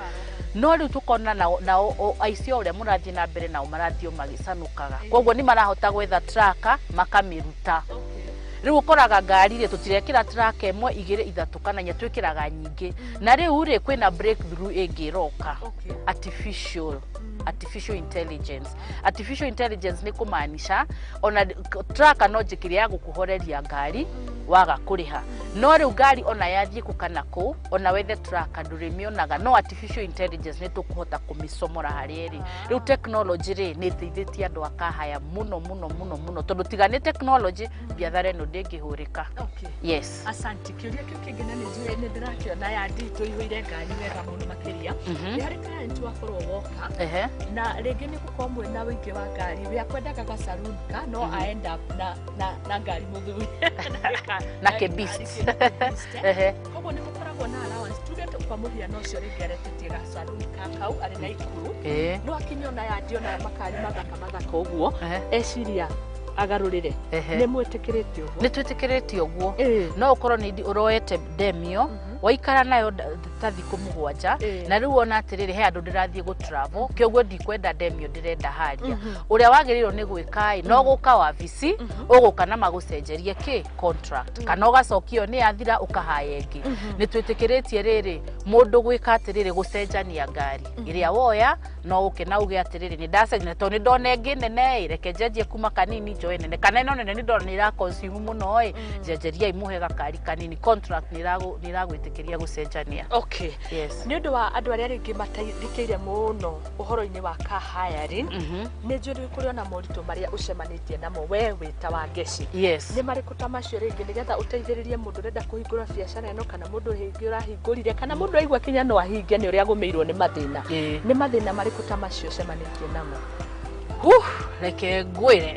No rĩu tũkona nao aici o ũrĩa mũrathiĩ na mbere nao marathiĩ o magĩcanũkaga, koguo nĩ marahota gwetha tracker makamĩruta. Rĩu ũkoraga ngari rĩ, tũtirekĩra tracker ĩmwe, igĩrĩ, ithatũ kana inya, twĩkĩraga nyingĩ. Na rĩu rĩ kwĩna breakthrough ĩngĩ ĩroka, artificial intelligence. Artificial intelligence nĩ kũmaanisha ona tracker no njĩkĩre ya gũkũhoreria ngari waga kũrĩha, no rĩu ngari ona yathiĩ kũ kana kũ, ona wethe tracker ndũrĩmĩonaga, no artificial intelligence nĩ tũkũhota kũmĩcomora harĩa ĩrĩ. Rĩu technology rĩ nĩ ĩteithĩtie andũ a kahaya mũno mũno mũno mũno, tondũ tiga nĩ technology biathara ĩno ndĩngĩhũrĩka. Yes. Asante. Kĩũria kĩu kĩngĩ, na nĩ njũĩ nĩ ndĩrakĩona ya nditũ ihũire ngari wega mũno makĩria, nĩ harĩ client wakorwo woka na rĩngĩ nĩ gũkorwo mwĩna ũingĩ wa ngari, we akwendaga ga saloon ka no a end up na ngari mũthuri. Na kĩ-beast. Koguo nĩ gũkoragwo na allowance, tuge kwa mũhiano ũcio rĩngĩ aretĩtie ga saloon ka kau arĩ na ikuru, no akinya ona yandi ona makari mathaka mathaka ũguo, eciria agarũrĩre. Nĩ mwĩtĩkĩrĩte ũguo? Nĩ twĩtĩkĩrĩtie ũguo. No ũkorwo nĩ ũroete Demio, waikara nayo ta thikũ 7, na rĩu wona atĩrĩrĩ, he andũ ndĩrathiĩ gũ travel, kĩoguo ndikwenda Demio, ndĩrenda haria. Ũrĩa wagĩrĩirwo nĩ gwĩka ĩ, no gũka wabici, ũgũka na magũcenjerie kĩ contract, kana ũgacokio nĩ yathira ũkahaya ĩngĩ. Nĩ twĩtĩkĩrĩtie rĩrĩ mũndũ gwĩka atĩrĩrĩ, gũcenjania ngari ĩrĩa woya, no ũke na uge atĩrĩrĩ, nĩ ndacenjania tondũ nĩ ndona ĩngĩ nene ĩ, reke njenjie kuma kanini njoe nene, kana ĩno nene nĩ ndona nĩ ĩra consume mũno ĩ, njenjeriai mũhe gakari kanini. Contract nĩ ĩragwĩtĩkĩria gũcenjania. Yes. Nĩ ũndũ wa andũ arĩa rĩngĩ mataithikĩire mũno ũhoro-inĩ wa car hiring, nĩ njũĩ nĩ kũrĩ ona moritũ marĩa ũcemanĩtie namo we wĩ ta wa Ngeci. Nĩ marĩkũ ta macio rĩngĩ, nĩgetha ũteithĩrĩrie mũndũ ũrenda kũhingũra biacara ĩno, kana mũndũ rĩngĩ ũrahingũrire, kana mũndũ aigua kinya no ahinge nĩ ũrĩa agũmĩirwo nĩ mathĩna? Nĩ mathĩna marĩkũ ta macio ũcemanĩtie namo? Huh, reke ngwĩre.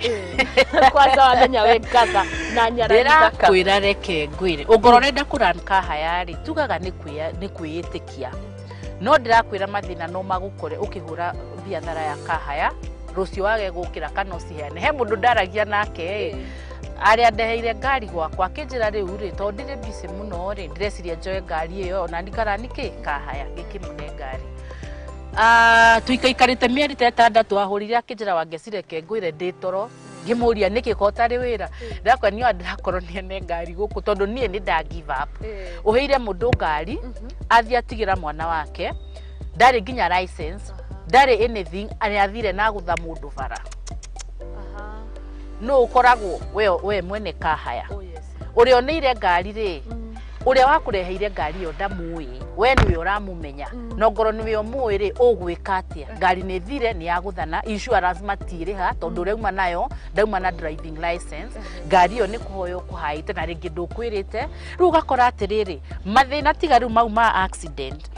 Kwanza wamenya wĩ ngatha na nyarari thaka. Ndĩrakwĩra, reke ngwĩre, ũngorwo ũrenda kũran kahaya rĩ, tugaga nĩ kwĩĩtĩkia, no ndĩrakwĩra mathĩna no magũkore ũkĩhũra biathara ya kahaya rũciũ wage gũkĩra kana ũciheane. He mũndũ ndaragia nake ĩ, arĩa ndeheire ngari gwakwa, akĩnjĩra rĩu rĩ, tondũ ndĩrĩ busy mũno rĩ, ndĩreciria njoe ngari ĩyo ona nikarani kĩ kahaya, ngĩkĩmũne ngari. Ah, tuikaikarĩte mĩeri ta 6, ahũrire akĩnjĩra, "Wangeci, reke ngwĩre, ndĩ toro." Ngĩmũria nĩkĩ ko ũtarĩ wĩra, ndĩrakwĩra niĩ ndĩrakorwo nĩene ngari gũkũ tondũ niĩ nĩ nda give up. Ũheire mũndũ ngari, athiĩ atigĩra mwana wake, ndarĩ nginya license, ndarĩ anything, nĩ athire na agũtha mũndũ bara. Nũ ũkoragwo we mwene kahaya? Oh, yes. Ũrĩa ũneire ngari rĩ, ũrĩa wakũreheire ngari ĩyo ndamũĩ, we nĩwe ũramũmenya, na ongorwo nĩwe ũmũĩ rĩ, ũgwĩka atĩa? Ngari nĩ thire, nĩ yagũthana, insurance matirĩha tondũ ũrĩa auma nayo ndauma na driving license. Ngari ĩyo nĩ kũhoya ũkũhaĩte na rĩngĩ ndũkwĩrĩte. Rĩu ũgakora atĩrĩrĩ, mathĩna tiga rĩu mau ma accident,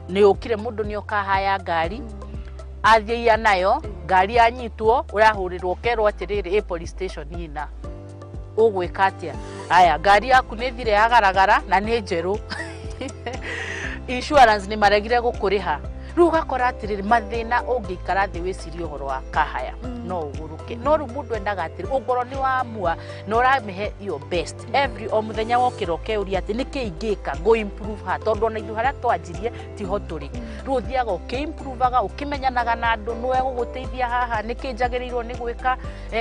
nĩ ũkire mũndũ nĩ ũkahaya ngari, athiĩ nayo ngari yanyitwo, ũrahũrĩrwo ũkerwo atĩrĩrĩ, ĩ police station ina. Ũgwĩka atĩa? Aya, ngari yaku nĩ thire yagaragara na nĩ njerũ, insurance nĩ maregire gũkũrĩha. Rĩu ũgakora atĩrĩrĩ, mathĩna ũngĩikara thĩ wĩcirie ũhoro wa kahaya no ũgũrũke. No rĩu mũndũ endaga atĩrĩ, ũngorwo nĩ wamua na ũramĩhe your best every o mũthenya, wokĩra ũkeuria atĩ nĩkĩ ingĩka ngũ improve ha, tondũ ona ithuĩ harĩa twanjirie tiho tũrĩ. Rĩu ũthiaga ũkĩ-improvaga, ũkĩmenyanaga na andũ nĩwe gũgũteithia haha, nĩkĩ njagĩrĩirwo nĩ gwĩka.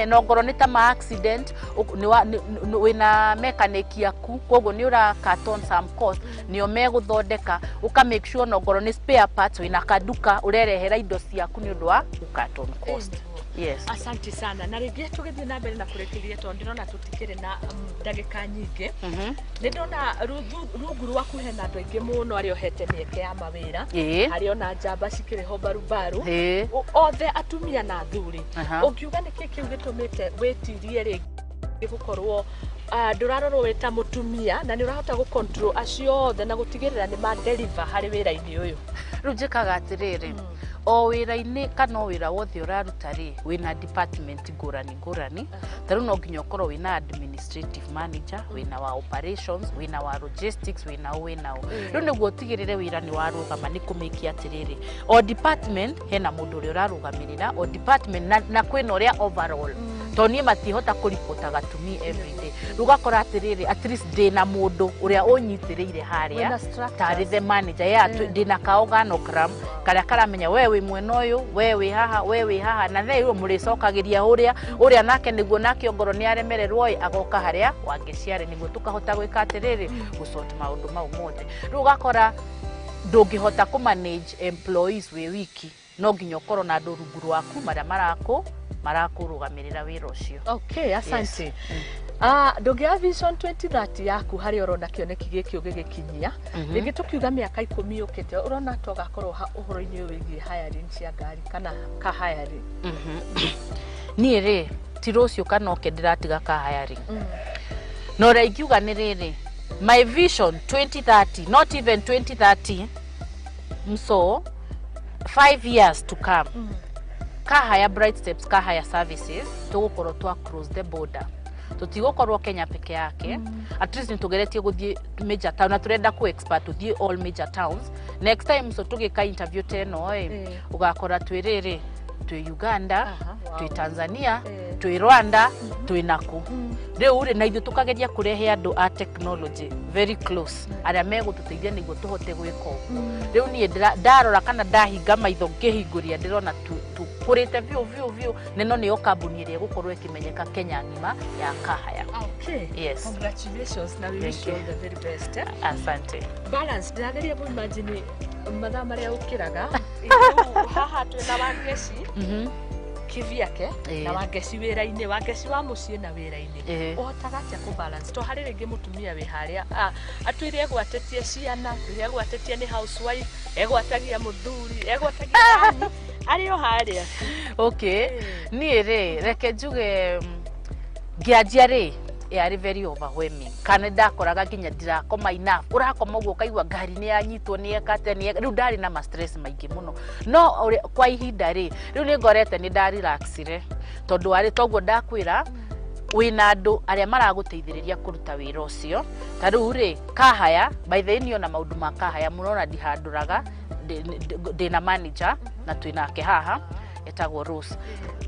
Na ongorwo nĩ ta ma accident, wĩna mechanic yaku, koguo nĩ ũra cut on some cost, nĩo megũthondeka, ũka make sure na ongorwo nĩ spare parts, wĩna kaduka ũrerehera indo ciaku nĩ ũndũ wa gũ cut on cost. Yes. Asante sana. Na rĩngĩ tũgĩthiĩ na mbere na kũrĩkĩrĩria, tondũ ndĩrona tũtikĩrĩ na ndagĩka nyingĩ, nĩ ndona rungu rwaku hena andũ aingĩ mũno arĩa ũhete mĩeke ya mawĩra, harĩ ona njamba cikĩrĩ ho mbarubaru, othe atumia na athuri. Ũngiuga nĩkĩ kĩu gĩtũmĩte wĩtirie rĩngĩ gũkorwo ndũrarorwo wĩ ta mũtumia na nĩ ũrahota gũ control acio othe na gũtigĩrĩra nĩ ma deliver harĩ wĩra-inĩ ũyũ? Rĩu njĩkaga atĩrĩrĩ, O wĩra-inĩ kana o wĩra wothe ũraruta rĩ, wĩna department ngũrani ngũrani. Ta rĩu no nginya ũkorwo wĩna administrative manager, wĩna wa operations, wĩna wa logistics, wĩna ũ, wĩna ũ. Rĩu nĩguo ũtigĩrĩre wĩra nĩ warũgama, nĩ kũmĩkia atĩrĩrĩ, o department hena mũndũ ũrĩa ũrarũgamĩrĩra o department, na kwĩna ũrĩa overall, tondũ niĩ matihota kũripotaga to me every day. Rĩu ũgakora atĩrĩrĩ, at least ndĩna mũndũ ũrĩa ũnyitĩrĩire harĩa Wĩna structures. Tarĩ the manager, yeah, ndĩna kaorganogram karĩa karamenya we wĩ mwena ũyũ, we wĩ haha, we wĩ haha, na the ĩyo mũrĩcokagĩria ũrĩa ũrĩa nake, nĩguo nake ongorwo nĩ aremererwo ĩ, agoka harĩa wangĩciarĩ, nĩguo tũkahota gwĩka atĩrĩrĩ, gũsort maũndũ mau mothe. Rĩu ũgakora ndũngĩhota kũ manage employees wĩ wiki, no nginya ũkorwo na andũ rungu rwaku marĩa marakũrũgamĩrĩra wĩra ũcio. Okay, asante. Ah, ndũngĩoya Vision 2030 yaku harĩa ũrona kĩoneki gĩkĩ ũgĩgĩkinyia, rĩngĩ tũkiuga mĩaka 10 yũkĩte, ũrona ta ũgakorwo ha ũhoro-inĩ ũyũ wĩgiĩ hiring cia ngari kana ka hiring? Niĩ rĩ, ti rũciũ kana oke ndĩratiga ka hiring, na ũrĩa ingiuga nĩ rĩrĩ, my vision 2030, not even 2030, so 5 years to come, Kahaya Bright Steps Car Hire Services tũgũkorwo twa cross the border. Tũtigũkorwo Kenya peke yake. At least nĩtũgeretie gũthiĩ major town na tũrenda kũ expand tũthiĩ all major towns. Next time so tũgĩka interview ta ĩno ĩ, ũgakora twĩ rĩrĩ, twĩ Uganda, twĩ Tanzania, twĩ Rwanda, twĩ naku. Rĩu rĩ, na ithuĩ tũkageria kũrehe andũ a technology very close arĩa megũtũteithia nĩguo tũhote gwĩka ũguo. Rĩu niĩ ndarora kana ndahinga maitho ngĩhingũria, ndĩrona tũkũrĩte biũ biũ biũ, na ĩno nĩyo kambuni ĩrĩa ĩgũkorwo ĩkĩmenyeka Kenya ng'ima ya kahaya. Okay. Yes. Congratulations na we wish Thank you you. all the very best. Eh? Asante. Balance, ndĩrageria kũ imagine mathaa marĩa ũkĩraga. Rĩu haha twĩna Wangeci kivyake na Wangeci wĩra-inĩ, Wangeci wa mũciĩ na wĩra-inĩ. Ũhotaga atĩa kũ balance to harĩ rĩngĩ mũtumia wĩ harĩa, atwĩre egwatĩtie ciana, twĩre egwatĩtie nĩ housewife, egwatagia mũthuri, egwatagia yani arĩ o harĩa? Okay, niĩ rĩ, reke njuge, ngĩanjia rĩ, yarĩ very overwhelming, kana ndakoraga nginya ndirakoma enough. Ũrakoma ũguo ũkaigua ngari nĩ yanyitwo, nĩ yeka atĩa, nĩ rĩu ndarĩ na ma stress maingĩ mũno. No kwa ihinda rĩ, rĩu nĩ ngorete nĩ ndarelaxire, tondũ warĩ toguo ndakwĩra, wĩna andũ arĩa maragũteithĩrĩria kũruta wĩra ũcio. Ta rĩu rĩ, kahaya, by the way, niĩ ona maũndũ ma kahaya mũrona ndihandũraga. Ndĩna manager na twĩnake haha etagwo Rose.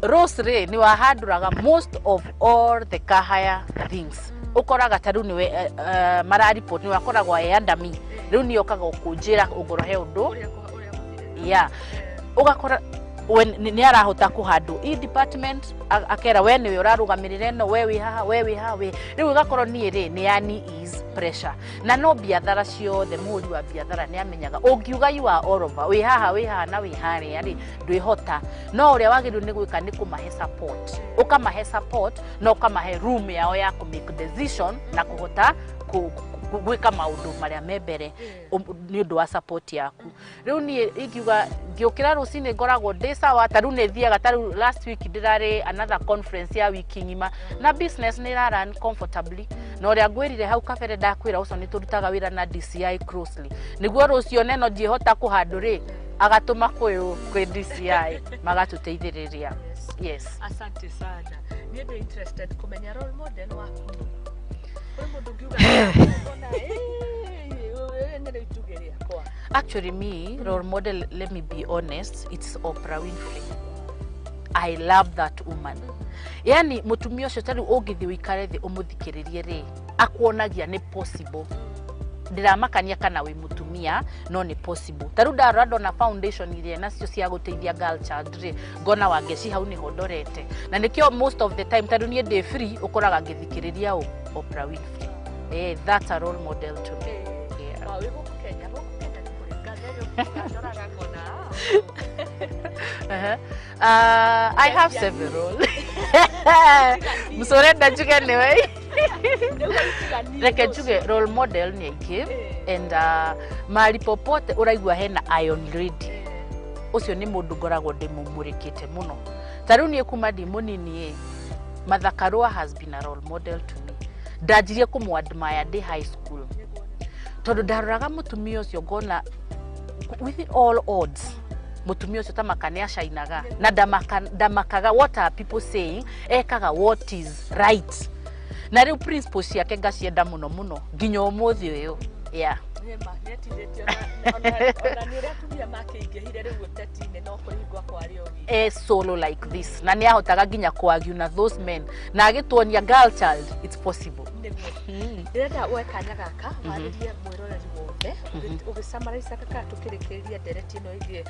Rose rĩ, nĩ wahandũraga most of all the kahaya things. Ũkoraga ta rĩu nĩwe mararipot, nĩwe akoragwo e under me. Rĩu nĩ okaga ũkũnjĩra ũngorwo he ũndũ ya ũgakora we nĩ arahota kũhandũ i department, akera we nĩwe ũrarũgamĩrĩra ĩno, we wĩ haha, we wĩ haha, wĩ rĩu ĩgakorwo niĩ rĩ, nĩ yani ease pressure. Na no biathara ciothe, mũhũri wa biathara nĩ amenyaga ũngiuga you are all over, wĩ haha, wĩ haha na wĩ harĩa rĩ, ndwĩhota. No ũrĩa wagĩrĩirwo nĩ gwĩka nĩ kũmahe support, ũkamahe support na ũkamahe room yao ya kũ make decision na kũhota gwĩka maũndũ marĩa me mbere nĩ ũndũ wa support yaku. Rĩu niĩ ingiuga ngĩũkĩra rũcinĩ ngoragwo ndĩ sawa. Ta rĩu nĩ thiaga, ta rĩu last week ndĩrarĩ another conference ya wiki ng'ima, na business nĩ ĩra run comfortably. Na ũrĩa ngwĩrire hau kabere, ndakwĩra ũcio nĩ tũrutaga wĩra na DCI closely, nĩguo rũciũ neno ndiĩhota kũhandũ rĩ, agatũma kwĩ DCI magatũteithĩrĩria, yes. Asante sana. Niĩ ndĩ interested kũmenya role model waku nũ. Kwĩ mũndũ ũngiuga ona nĩ itugĩ rĩakwa? Actually, me, role model, let me be honest, it's Oprah Winfrey. I love that woman. Yani mũtumia ũcio, ta rĩu ũngĩthiĩ ũikare thĩ ũmũthikĩrĩrie rĩ, akuonagia nĩ possible. Ndĩramakania kana wĩ mũtumia, no nĩ possible. Ta rĩu ndarora ndona foundation iria nacio cia gũteithia girl child rĩ, ngona Wangeci hau nĩho ndorete, na nĩkĩo most of the time, ta rĩu niĩ ndĩ free, ũkoraga ngĩthikĩrĩria ũ Oprah Winfrey. That's a role model to me, yeah. Wĩ gũkũ Kenya, gũkũ Kenya nĩ kũrĩ ngathe ĩrĩa ndoraga ngona? Uh-huh. I have several. Mũcorenda njuge nĩwe. Reke njuge role model nĩ aingĩ, and mali popote ũraigua hena Iron Lady, ũcio nĩ mũndũ ngoragwo ndĩmũmũrĩkĩte mũno. Ta rĩu niĩ kuma ndĩ mũnini ĩ, Martha Karua has been a role model to me. Ndanjirie kũmũ admire ndĩ high school, tondũ ndaroraga mũtumia ũcio ngona with all odds. Mutumia ũcio tamaka nĩ acainaga na ndamakaga what are people saying, ekaga what is right, na rĩu principles ciake ngacienda mũno mũno nginya ũmũthĩ ũyũ, yeah. Nĩma nĩetirĩtie ona nĩ ũrĩa atumia makĩingĩhire rĩu ũteti-inĩ, no kũringwa kwarĩ o wiki. E solo like this, na nĩ ahotaga nginya kũargue na those men na agĩtuonia girl child, it's possible. Nĩguo ndĩrenda woe kanya gaka warĩrie mwĩroreri wothe ũgĩcamaraica kana tũkĩrĩkĩrĩria ndereti ĩno ĩgiĩ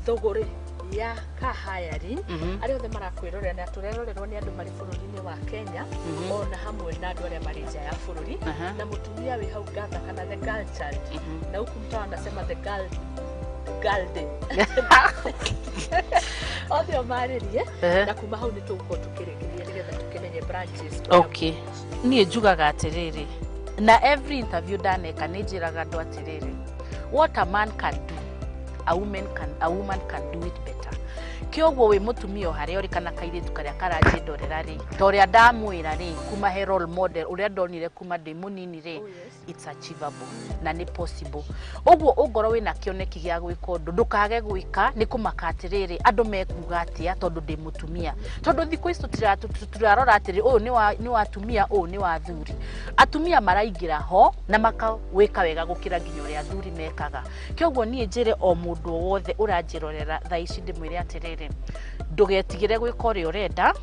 thũgũrĩ ya car hiring. Arĩa othe marakwĩrorera, na tũrerorerwo nĩ andũ marĩ bũrũri-inĩ wa Kenya ona hamwe na andũ arĩa marĩ nja ya bũrũri, na mũtumia wĩ hau gatha kana the girl child, na huku mtaa wanasema the girl girl, othe o marĩrie. Na kuma hau nĩ tũgũkorwo tũkĩrĩkĩria nĩgetha tũkĩmenye branches. Okay, niĩ njugaga atĩrĩrĩ, na every interview ndaneka nĩ njĩraga andũ atĩrĩrĩ, what a man can do, a woman can do it better. Kĩoguo wĩ mũtumia o harĩa ũrĩ kana kairĩtu karĩa karanjĩndorera rĩ, ta ũrĩa ndamwĩra rĩ, kuma he role model ũrĩa ndonire kuma ndĩ mũnini rĩ, it's achievable na nĩ possible. Ũguo ũngorwo wĩna kĩoneki gĩa gwĩka ũndũ, ndũkage gwĩka nĩ kũmaka atĩrĩrĩ, andũ mekuga atĩa tondũ ndĩ mũtumia. Tondũ thikũ ici tũtirarora atĩrĩ, ũyũ nĩ wa atumia, ũyũ nĩ wa athuri. Atumia maraingĩra ho na makawĩka wega gũkĩra nginya ũrĩa athuri mekaga. Kĩoguo niĩ njĩre o mũndũ o wothe ũranjĩrorera thaa ici, ndĩmwĩre atĩrĩrĩ, ndũgetigĩre gwĩka ũrĩa ũrenda,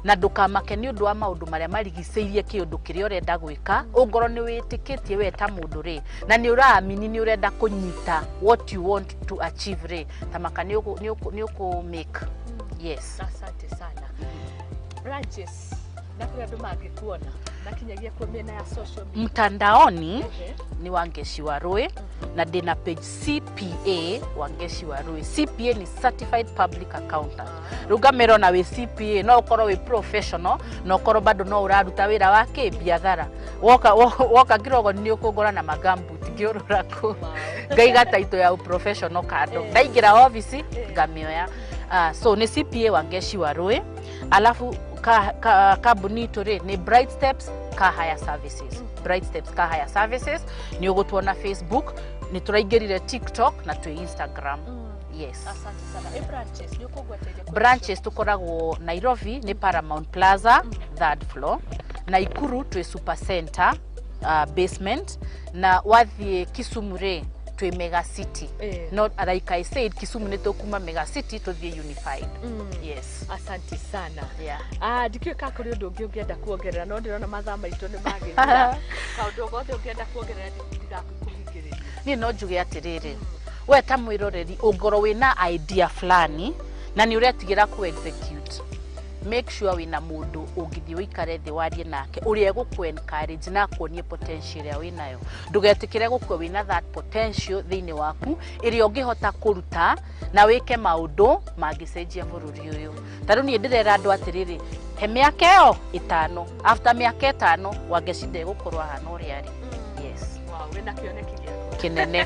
na ndũkamake nĩ ũndũ wa maũndũ marĩa marigicĩirie kĩũndũ kĩrĩa ũrenda gwĩka. Ũngorwo nĩ wĩtĩkĩtie we ta mũndũ rĩ, na nĩ ũraamini nĩ ũrenda kũnyita what you want to achieve rĩ, tamaka nĩ ũkũ make, yes. Asante sana. Branches na kũrĩa andũ mangĩkuona na kinyagia kuo mĩena ya social media? Mtandaoni ni Wangeci wa Rui, na ndĩna page CPA Wangeci wa Rui. CPA ni Certified Public Accountant. Rĩu ngamĩra ona wĩ CPA no ũkorwo wĩ professional na ũkorwo bado no ũraruta wĩra wa kĩbiathara. Woka kirogo nĩ ũkũngora na magambuti ngĩũrũra kũ ngaiga taito ya professional kando, ndaingĩra ofici ngamĩoya. So nĩ CPA Wangeci wa Rui. Alafu kambuni itũ rĩ nĩ Bright Steps Car Hire Services. Bright Steps Car Hire Services nĩ ũgũtuona Facebook, nĩ tũraingĩrire TikTok na twĩ Instagram, yes. Asante sana. Branches nĩ ũkũgweteria kũrĩa? Branches tũkoragwo Nairobi nĩ Paramount Plaza, third floor. Naikuru twĩ Super Center, basement. Na wathiĩ Kisumu rĩ, twĩ Mega City. Not like I said, Kisumu nĩ tũkuma Mega City tũthiĩ Unified, yes. Asante sana. Yeah. Ah, ndikĩũĩ ka kũrĩ ũndũ ũngĩ ũngĩenda kuongerera, no ndĩrona mathaa maitũ nĩ magĩthira. Kaũndũ o gothe ũngĩenda kuongerera, ndigakũhingĩrĩria. Niĩ no njuge atĩrĩrĩ, we ta mwĩroreri, ũngorwo wĩna idea fulani na nĩ ũretigĩra ku execute, make sure wĩna mũndũ ũngĩthiĩ ũikare thĩ warie nake ũrĩa egũkũ encourage na akuonie potential ĩrĩa wĩnayo. Ndũgetĩkĩre gũkua wĩna that potential thĩinĩ waku ĩrĩa ũngĩhota kũruta na wĩke maũndũ mangĩcenjia bũrũri ũyũ. Ta rĩu niĩ ndĩrera andũ atĩrĩrĩ, he mĩaka ĩyo 5, after mĩaka 5 Wangeci ndegũkorwo ahana ũrĩa arĩ, yes. Wow, wĩna kĩoneki gĩaku kĩnene.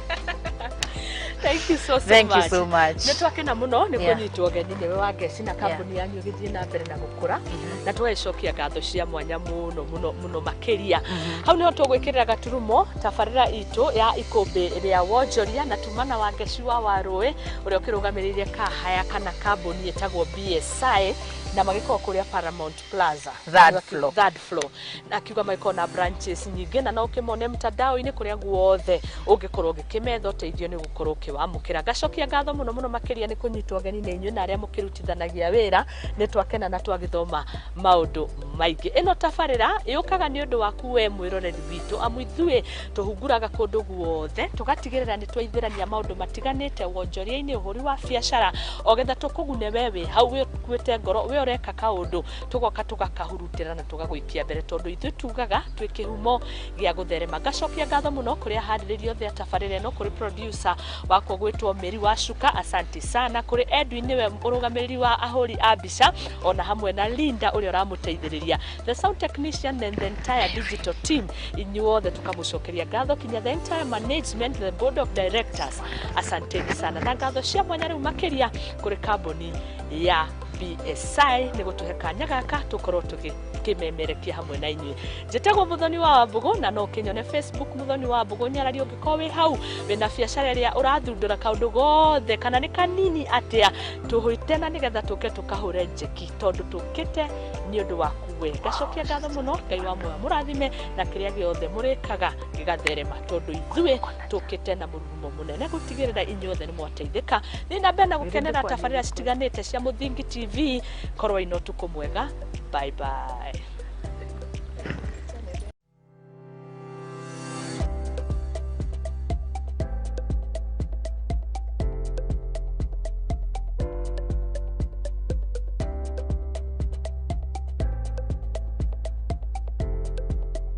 Thank you so, so Thank you much. so much. Nĩ twakena mũno nĩ kũnyitwo ũgeni nĩwe Wangeci, na kambuni yanyu ĩgĩthiĩ na mbere na gũkũra, na tũgagĩcokia ngatho cia mwanya mũno mũno mũno makĩria. Hau nĩho tũgwĩkĩrĩra gaturumo tabarĩra itũ ya Ikũmbĩ rĩa Wonjoria, na tumana Wangeci wa Warũĩ ũrĩa ũkĩrũgamĩrĩire kahaya kana kambuni ĩtagwo BSI, na magĩkorwo kũrĩa Paramount Plaza, Third floor. Third floor. Na akiuga magĩkorwo na branches nyingĩ, na no ũkĩmone mtandao-inĩ kũrĩa guothe ũngĩkorwo ũgĩkĩmetha ũteithio nĩ gũkorwo ũkĩwamũkĩra. Ngacokia ngatho mũno mũno makĩria nĩ kũnyitwo ũgeni nĩ inyuĩ na arĩa mũkĩrutithanagia wĩra. Nĩ twakena na twagĩthoma maũndũ maingĩ. Ĩno tabarĩra yũkaga nĩ ũndũ waku we mwĩroreri witũ, amu ithuĩ tũhunguraga kũndũ guothe tũgatigĩrĩra nĩ twaithĩrania maũndũ matiganĩte wonjoria-inĩ, ũhũri wa biacara, o getha tũkũgune we wĩ hau wĩkuĩte ngoro, we ũreka kaũndũ, tũgoka tũgakahurutĩra na tũgagũikia mbere, tondũ ithuĩ tugaga twĩ kĩhumo gĩa gũtherema. Ngacokia ngatho mũno kũrĩ aharĩrĩria othe a tabarĩra ĩno, kũrĩ producer wakwa gwĩtwo Mary wa Shuka, asante sana, kũrĩ Edwin nĩwe mũrũgamĩrĩri wa ahũri a mbica, ona hamwe na Linda ũrĩa ũramũteithĩrĩria, the sound technician and the entire digital team. Inyuothe tũkamũcokeria ngatho, kinya the entire management, the board of directors, asanteni sana. Na ngatho cia mwanya rĩu makĩria kũrĩ kambuni ya BSI nĩ gũtũhe kanya gaka tũkorwo tũgĩkĩmemerekia hamwe na inyuĩ. Njĩtagwo Mũthoni wa Wambũgũ na no ũkĩnyone Facebook Mũthoni wa Wambũgũ. Nyararia ũngĩkorwo wĩ hau wĩna biacara ĩrĩa ũrathundũra kaũndũ gothe kana nĩ kanini atĩa, tũhũite na nĩgetha tũke tũkahũre njeki tondũ tũkĩte nĩ ũndũ waku we. Ngacokia ngatho mũno, Ngai wa muoyo mũrathime na kĩrĩa gĩothe mũrĩkaga gĩgatherema tondũ ithuĩ tũkĩte na mũrurumo mũnene gũtigĩrĩra inyuothe nĩ mwateithĩka. Thiĩ na mbere na gũkenera tabarĩra citiganĩte cia Mũthingi TV. Korwo ina ũtukũ mwega, bye bye.